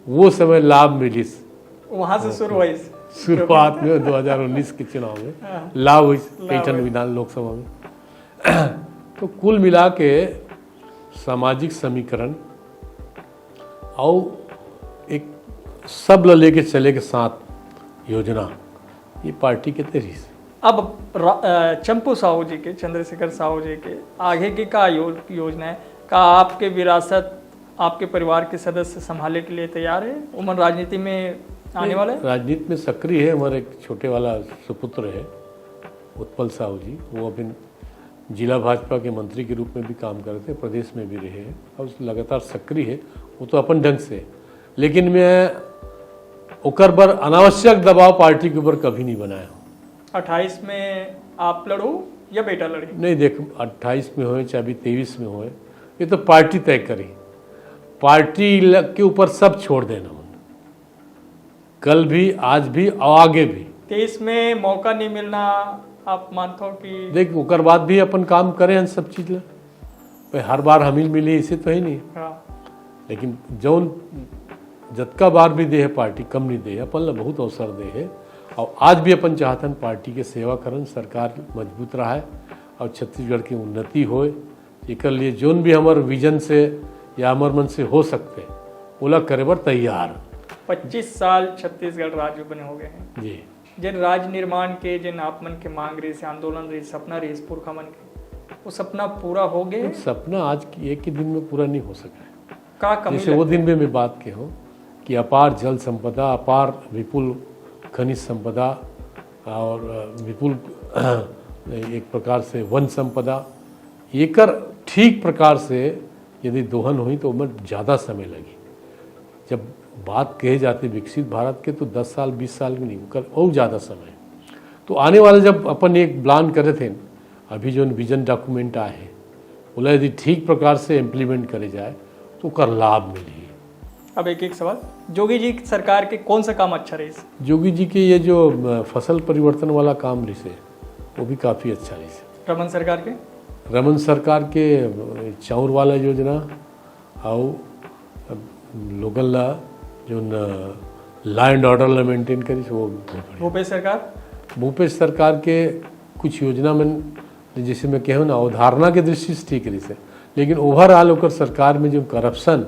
वो समय लाभ मिलिस। वहां से शुरू हुई। शुरुआत में दो हज़ार उन्नीस के चुनाव में हाँ। लाभ होइस लाभ कई ठन होइस। विधान लोकसभा में। तो कुल मिला के सामाजिक समीकरण और एक सब ल लेके चले के साथ योजना, ये पार्टी के ते रहिस। अब रा- अ, चंपू साहू जी के, चंद्रशेखर साहू जी के आगे की का यो-, योजना है? का आपके विरासत आपके परिवार के सदस्य संभाले के लिए तैयार है? उमन राजनीति में आने वाले हैं? राजनीति में सक्रिय है। हमारे एक छोटे वाला सुपुत्र है उत्पल साहू जी, वो अभी जिला भाजपा के मंत्री के रूप में भी काम करते हैं, प्रदेश में भी रहे हैं और लगातार सक्रिय है। वो तो अपन ढंग से, लेकिन मैं ओकर पर अनावश्यक दबाव पार्टी के ऊपर कभी नहीं बनाया हूँ। अट्ठाईस में आप लड़ू या बेटा लड़ी? नहीं, देख, अट्ठाईस में होए चाहे तेईस में होए, ये तो पार्टी तय करी। पार्टी ल- के ऊपर सब छोड़ देना मन, कल भी, आज भी और आगे भी। तेईस में मौका नहीं मिलना, आप मानते हो कि देख, ओकर बाद भी अपन काम करे हैं सब चीज ला। भाई, हर बार हमिल मिली, इसे तो ही नहीं। हाँ। लेकिन जौन जतका बार भी दे है पार्टी, कम नहीं दे है, अपन ला बहुत अवसर दे है। और आज भी अपन चाहतन पार्टी के सेवा करन, सरकार मजबूत रहा है और छत्तीसगढ़ की उन्नति होए। एकर लिए जौन भी हमर विजन से या हमर मन से हो सकते, ओला करे बर तैयार। पच्चीस साल छत्तीसगढ़ राज्य बने हो गए हैं। जी। जिन राज निर्माण के, जिन आप मन के मांग रही, आंदोलन रही, सपना रही पुरखा मन के, वो सपना पूरा हो गए? सपना आज की एक ही दिन में पूरा नहीं हो सका है। का कमी जैसे वो लगता दिन में मैं बात के हूँ कि अपार जल संपदा, अपार विपुल खनिज संपदा और, अ, विपुल एक प्रकार से वन संपदा, एकर ठीक प्रकार से यदि दोहन होही तो ओमा ज़्यादा समय लगही। जब बात कहे जाथे विकसित भारत के तो दस साल, बीस साल के नहीं, ओकर अउ ज़्यादा समय। तो आने वाला जब अपन एक प्लान करे थे, अभी जो विजन डॉक्यूमेंट आए हे, ओला यदि ठीक प्रकार से इम्प्लीमेंट करे जाए तो ओकर लाभ मिलही। अब एक एक सवाल, जोगी जी सरकार के कौन सा काम अच्छा रहिस? जोगी जी के ये जो, अ, फसल परिवर्तन वाला काम रहिस हे, वो भी काफ़ी अच्छा रहिस हे। रमन सरकार के? रमन सरकार के, अ, चाउर वाला योजना, अउ, अ, लोगन ला जो न लॉ एंड ऑर्डर ला मेंटेन करिस, वो बहुत बढ़िया। भूपेश सरकार? भूपेश सरकार के कुछ योजना मन, जैसे मैं कहूँ ना, अवधारणा के दृष्टि से ठीक रहिस हे, लेकिन ओवरऑल ओकर सरकार में जो करप्शन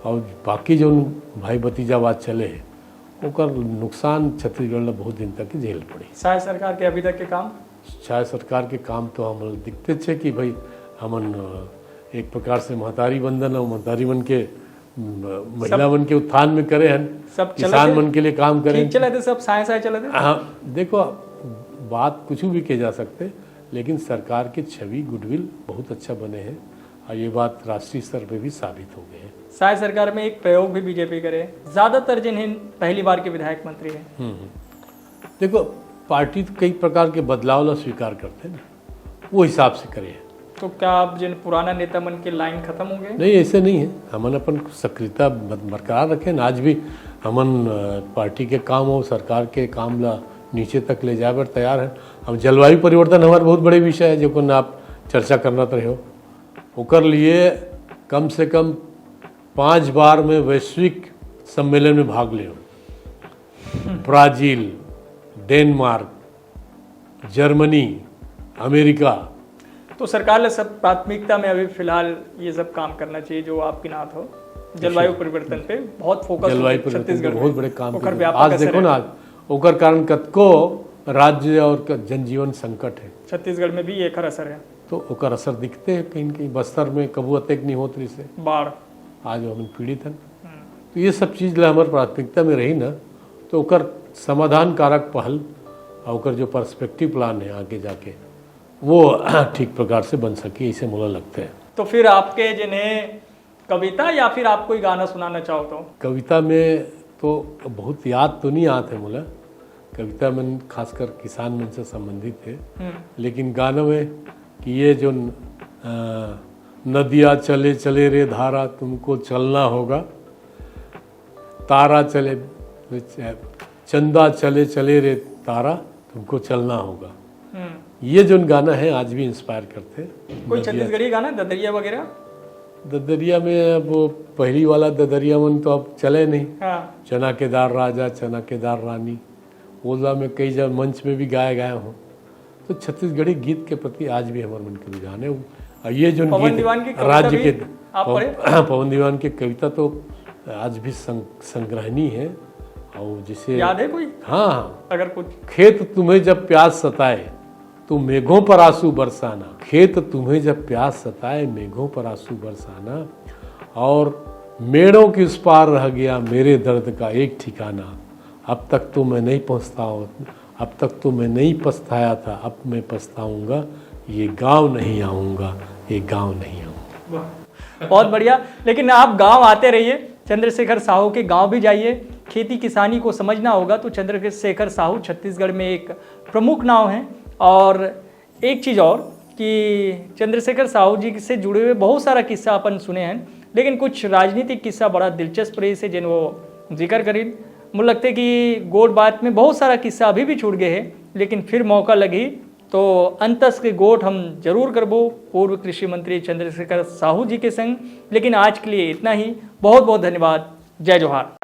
और बाकी जो भाई भतीजावाद चले हे, ओकर नुकसान छत्तीसगढ़ ला बहुत दिन तक झेल पड़ी। शाह सरकार के अभी तक के काम? शाह सरकार के काम तो हम लोग दिखते छे कि भाई हमन, अ, एक प्रकार से महतारी वंदन और महतारी मन के, म, महिला मन के उत्थान में करे हन, सब चलत किसान हे? मन के लिए काम करे ठीक हन। चलत हे, सब साए साए चलत हे? हाँ, देखो, बात कुछ भी कहे जा सकते, लेकिन सरकार के छवि, गुडविल बहुत अच्छा बने हे और ये बात राष्ट्रीय स्तर पे भी साबित हो गए हे। शाह सरकार में एक प्रयोग भी बीजेपी करे, ज्यादातर जिन हे पहली बार के विधायक मंत्री हे। हम्म, हम्म। देखो, पार्टी तो कई प्रकार के बदलाव ला स्वीकार करथे ना, वो हिसाब से करे हे। तो क्या अब जिन पुराना नेता मन के लाइन खत्म हो गए? नहीं, ऐसे नहीं हे। हमन अपन सक्रियता बर-, बरकरार रखे ना। आज भी हमन, अ, पार्टी के काम और सरकार के काम ला नीचे तक ले जाए बर तैयार हे। अब जलवायु परिवर्तन हमारे बहुत बड़े विषय हे, जेको ना आप चर्चा करना तो रहे हो। ओकर लिए कम से कम पाँच बार में वैश्विक सम्मेलन में भाग ले हो। Brazil, Denmark, Germany, America. तो सरकार ला सब प्राथमिकता में अभी फिलहाल ये सब काम करना चाहिए जो आप गिनात हो। जलवायु परिवर्तन पे बहुत फोकस हो जलवायु गया परिवर्तन छत्तीसगढ़ पे बहुत में। बड़े काम ओकर किए। व्यापक आज असर देखो हे। ना, आज ओकर कारण कतको राज्य और क-, जनजीवन संकट हे। छत्तीसगढ़ में भी एकर असर हे। तो ओकर असर दिखते हे कहीं न कहीं। बस्तर में कभू अतेक नहीं होत रहिस हे। बाढ़। आज हमन पीड़ित हन। हम्म। तो ये सब चीज ला हमर प्राथमिकता में रही ना, तो ओकर समाधान कारक पहल और ओकर जो पर्सपेक्टिव प्लान हे आगे जाके, वो ठीक प्रकार से बन सकी, ऐसे मोला लगते हे। तो फिर आपके जिन्हें कविता या फिर आप कोई गाना सुनाना चाहो तो? कविता में तो बहुत याद तो नहीं आत हे मोला। कविता मन खासकर किसान मन से संबंधित हे। हम्म। लेकिन गाना में कि ये जो, अ, नदिया चले चले रे धारा, तुमको चलना होगा, तारा चले, चंदा चले चले रे तारा, तुमको चलना होगा। हम्म। ये जो गाना हे, आज भी इंस्पायर करथे। कोई नदिया छत्तीसगढ़ी गाना, ददरिया वगैरह? ददरिया में अब वो पहली वाला ददरिया मन तो अब चले नहीं। हाँ। चना के दार राजा, चना के दार रानी, ओला मैं कई जगह मंच में भी गाए गए हूँ। तो छत्तीसगढ़ी गीत के प्रति आज भी हमारे मन के रुझान हे। और ये जो पवन गीत दीवान की कविता राज्य भी के आप पव-, पढ़े? पवन दीवान के कविता तो आज भी सं-, संग्रहणीय हे। और जिसे याद हे कोई? हाँ, हाँ। अगर कुछ। खेत तुम्हें जब प्यास सताए तो मेघों पर आंसू बरसाना, खेत तुम्हें जब प्यास सताए मेघों पर आंसू बरसाना, और मेड़ों के उस पार रह गया मेरे दर्द का एक ठिकाना, अब तक तो मैं नहीं पहुँचता हूँ, अब तक तो मैं नहीं पछताया था, अब मैं पछताऊंगा, ये गांव नहीं आऊंगा, ये गांव नहीं आऊंगा। वाह, बहुत बढ़िया। लेकिन आप गांव आते रहिए, चंद्रशेखर साहू के गांव भी जाइए, खेती किसानी को समझना होगा तो चंद्रशेखर साहू छत्तीसगढ़ में एक प्रमुख नाम है। और एक चीज़ और कि चंद्रशेखर साहू जी से जुड़े हुए बहुत सारा किस्सा अपन सुने हैं, लेकिन कुछ राजनीतिक किस्सा बड़ा दिलचस्प रहिस हे, जेन वो जिक्र करिन। मुझे लगता है कि गोठ बात में बहुत सारा किस्सा अभी भी छूट गए हैं, लेकिन फिर मौका लगही तो अंतस के गोठ हम जरूर करबो पूर्व कृषि मंत्री चंद्रशेखर साहू जी के संग। लेकिन आज के लिए इतना ही। बहुत बहुत धन्यवाद। जय जोहार।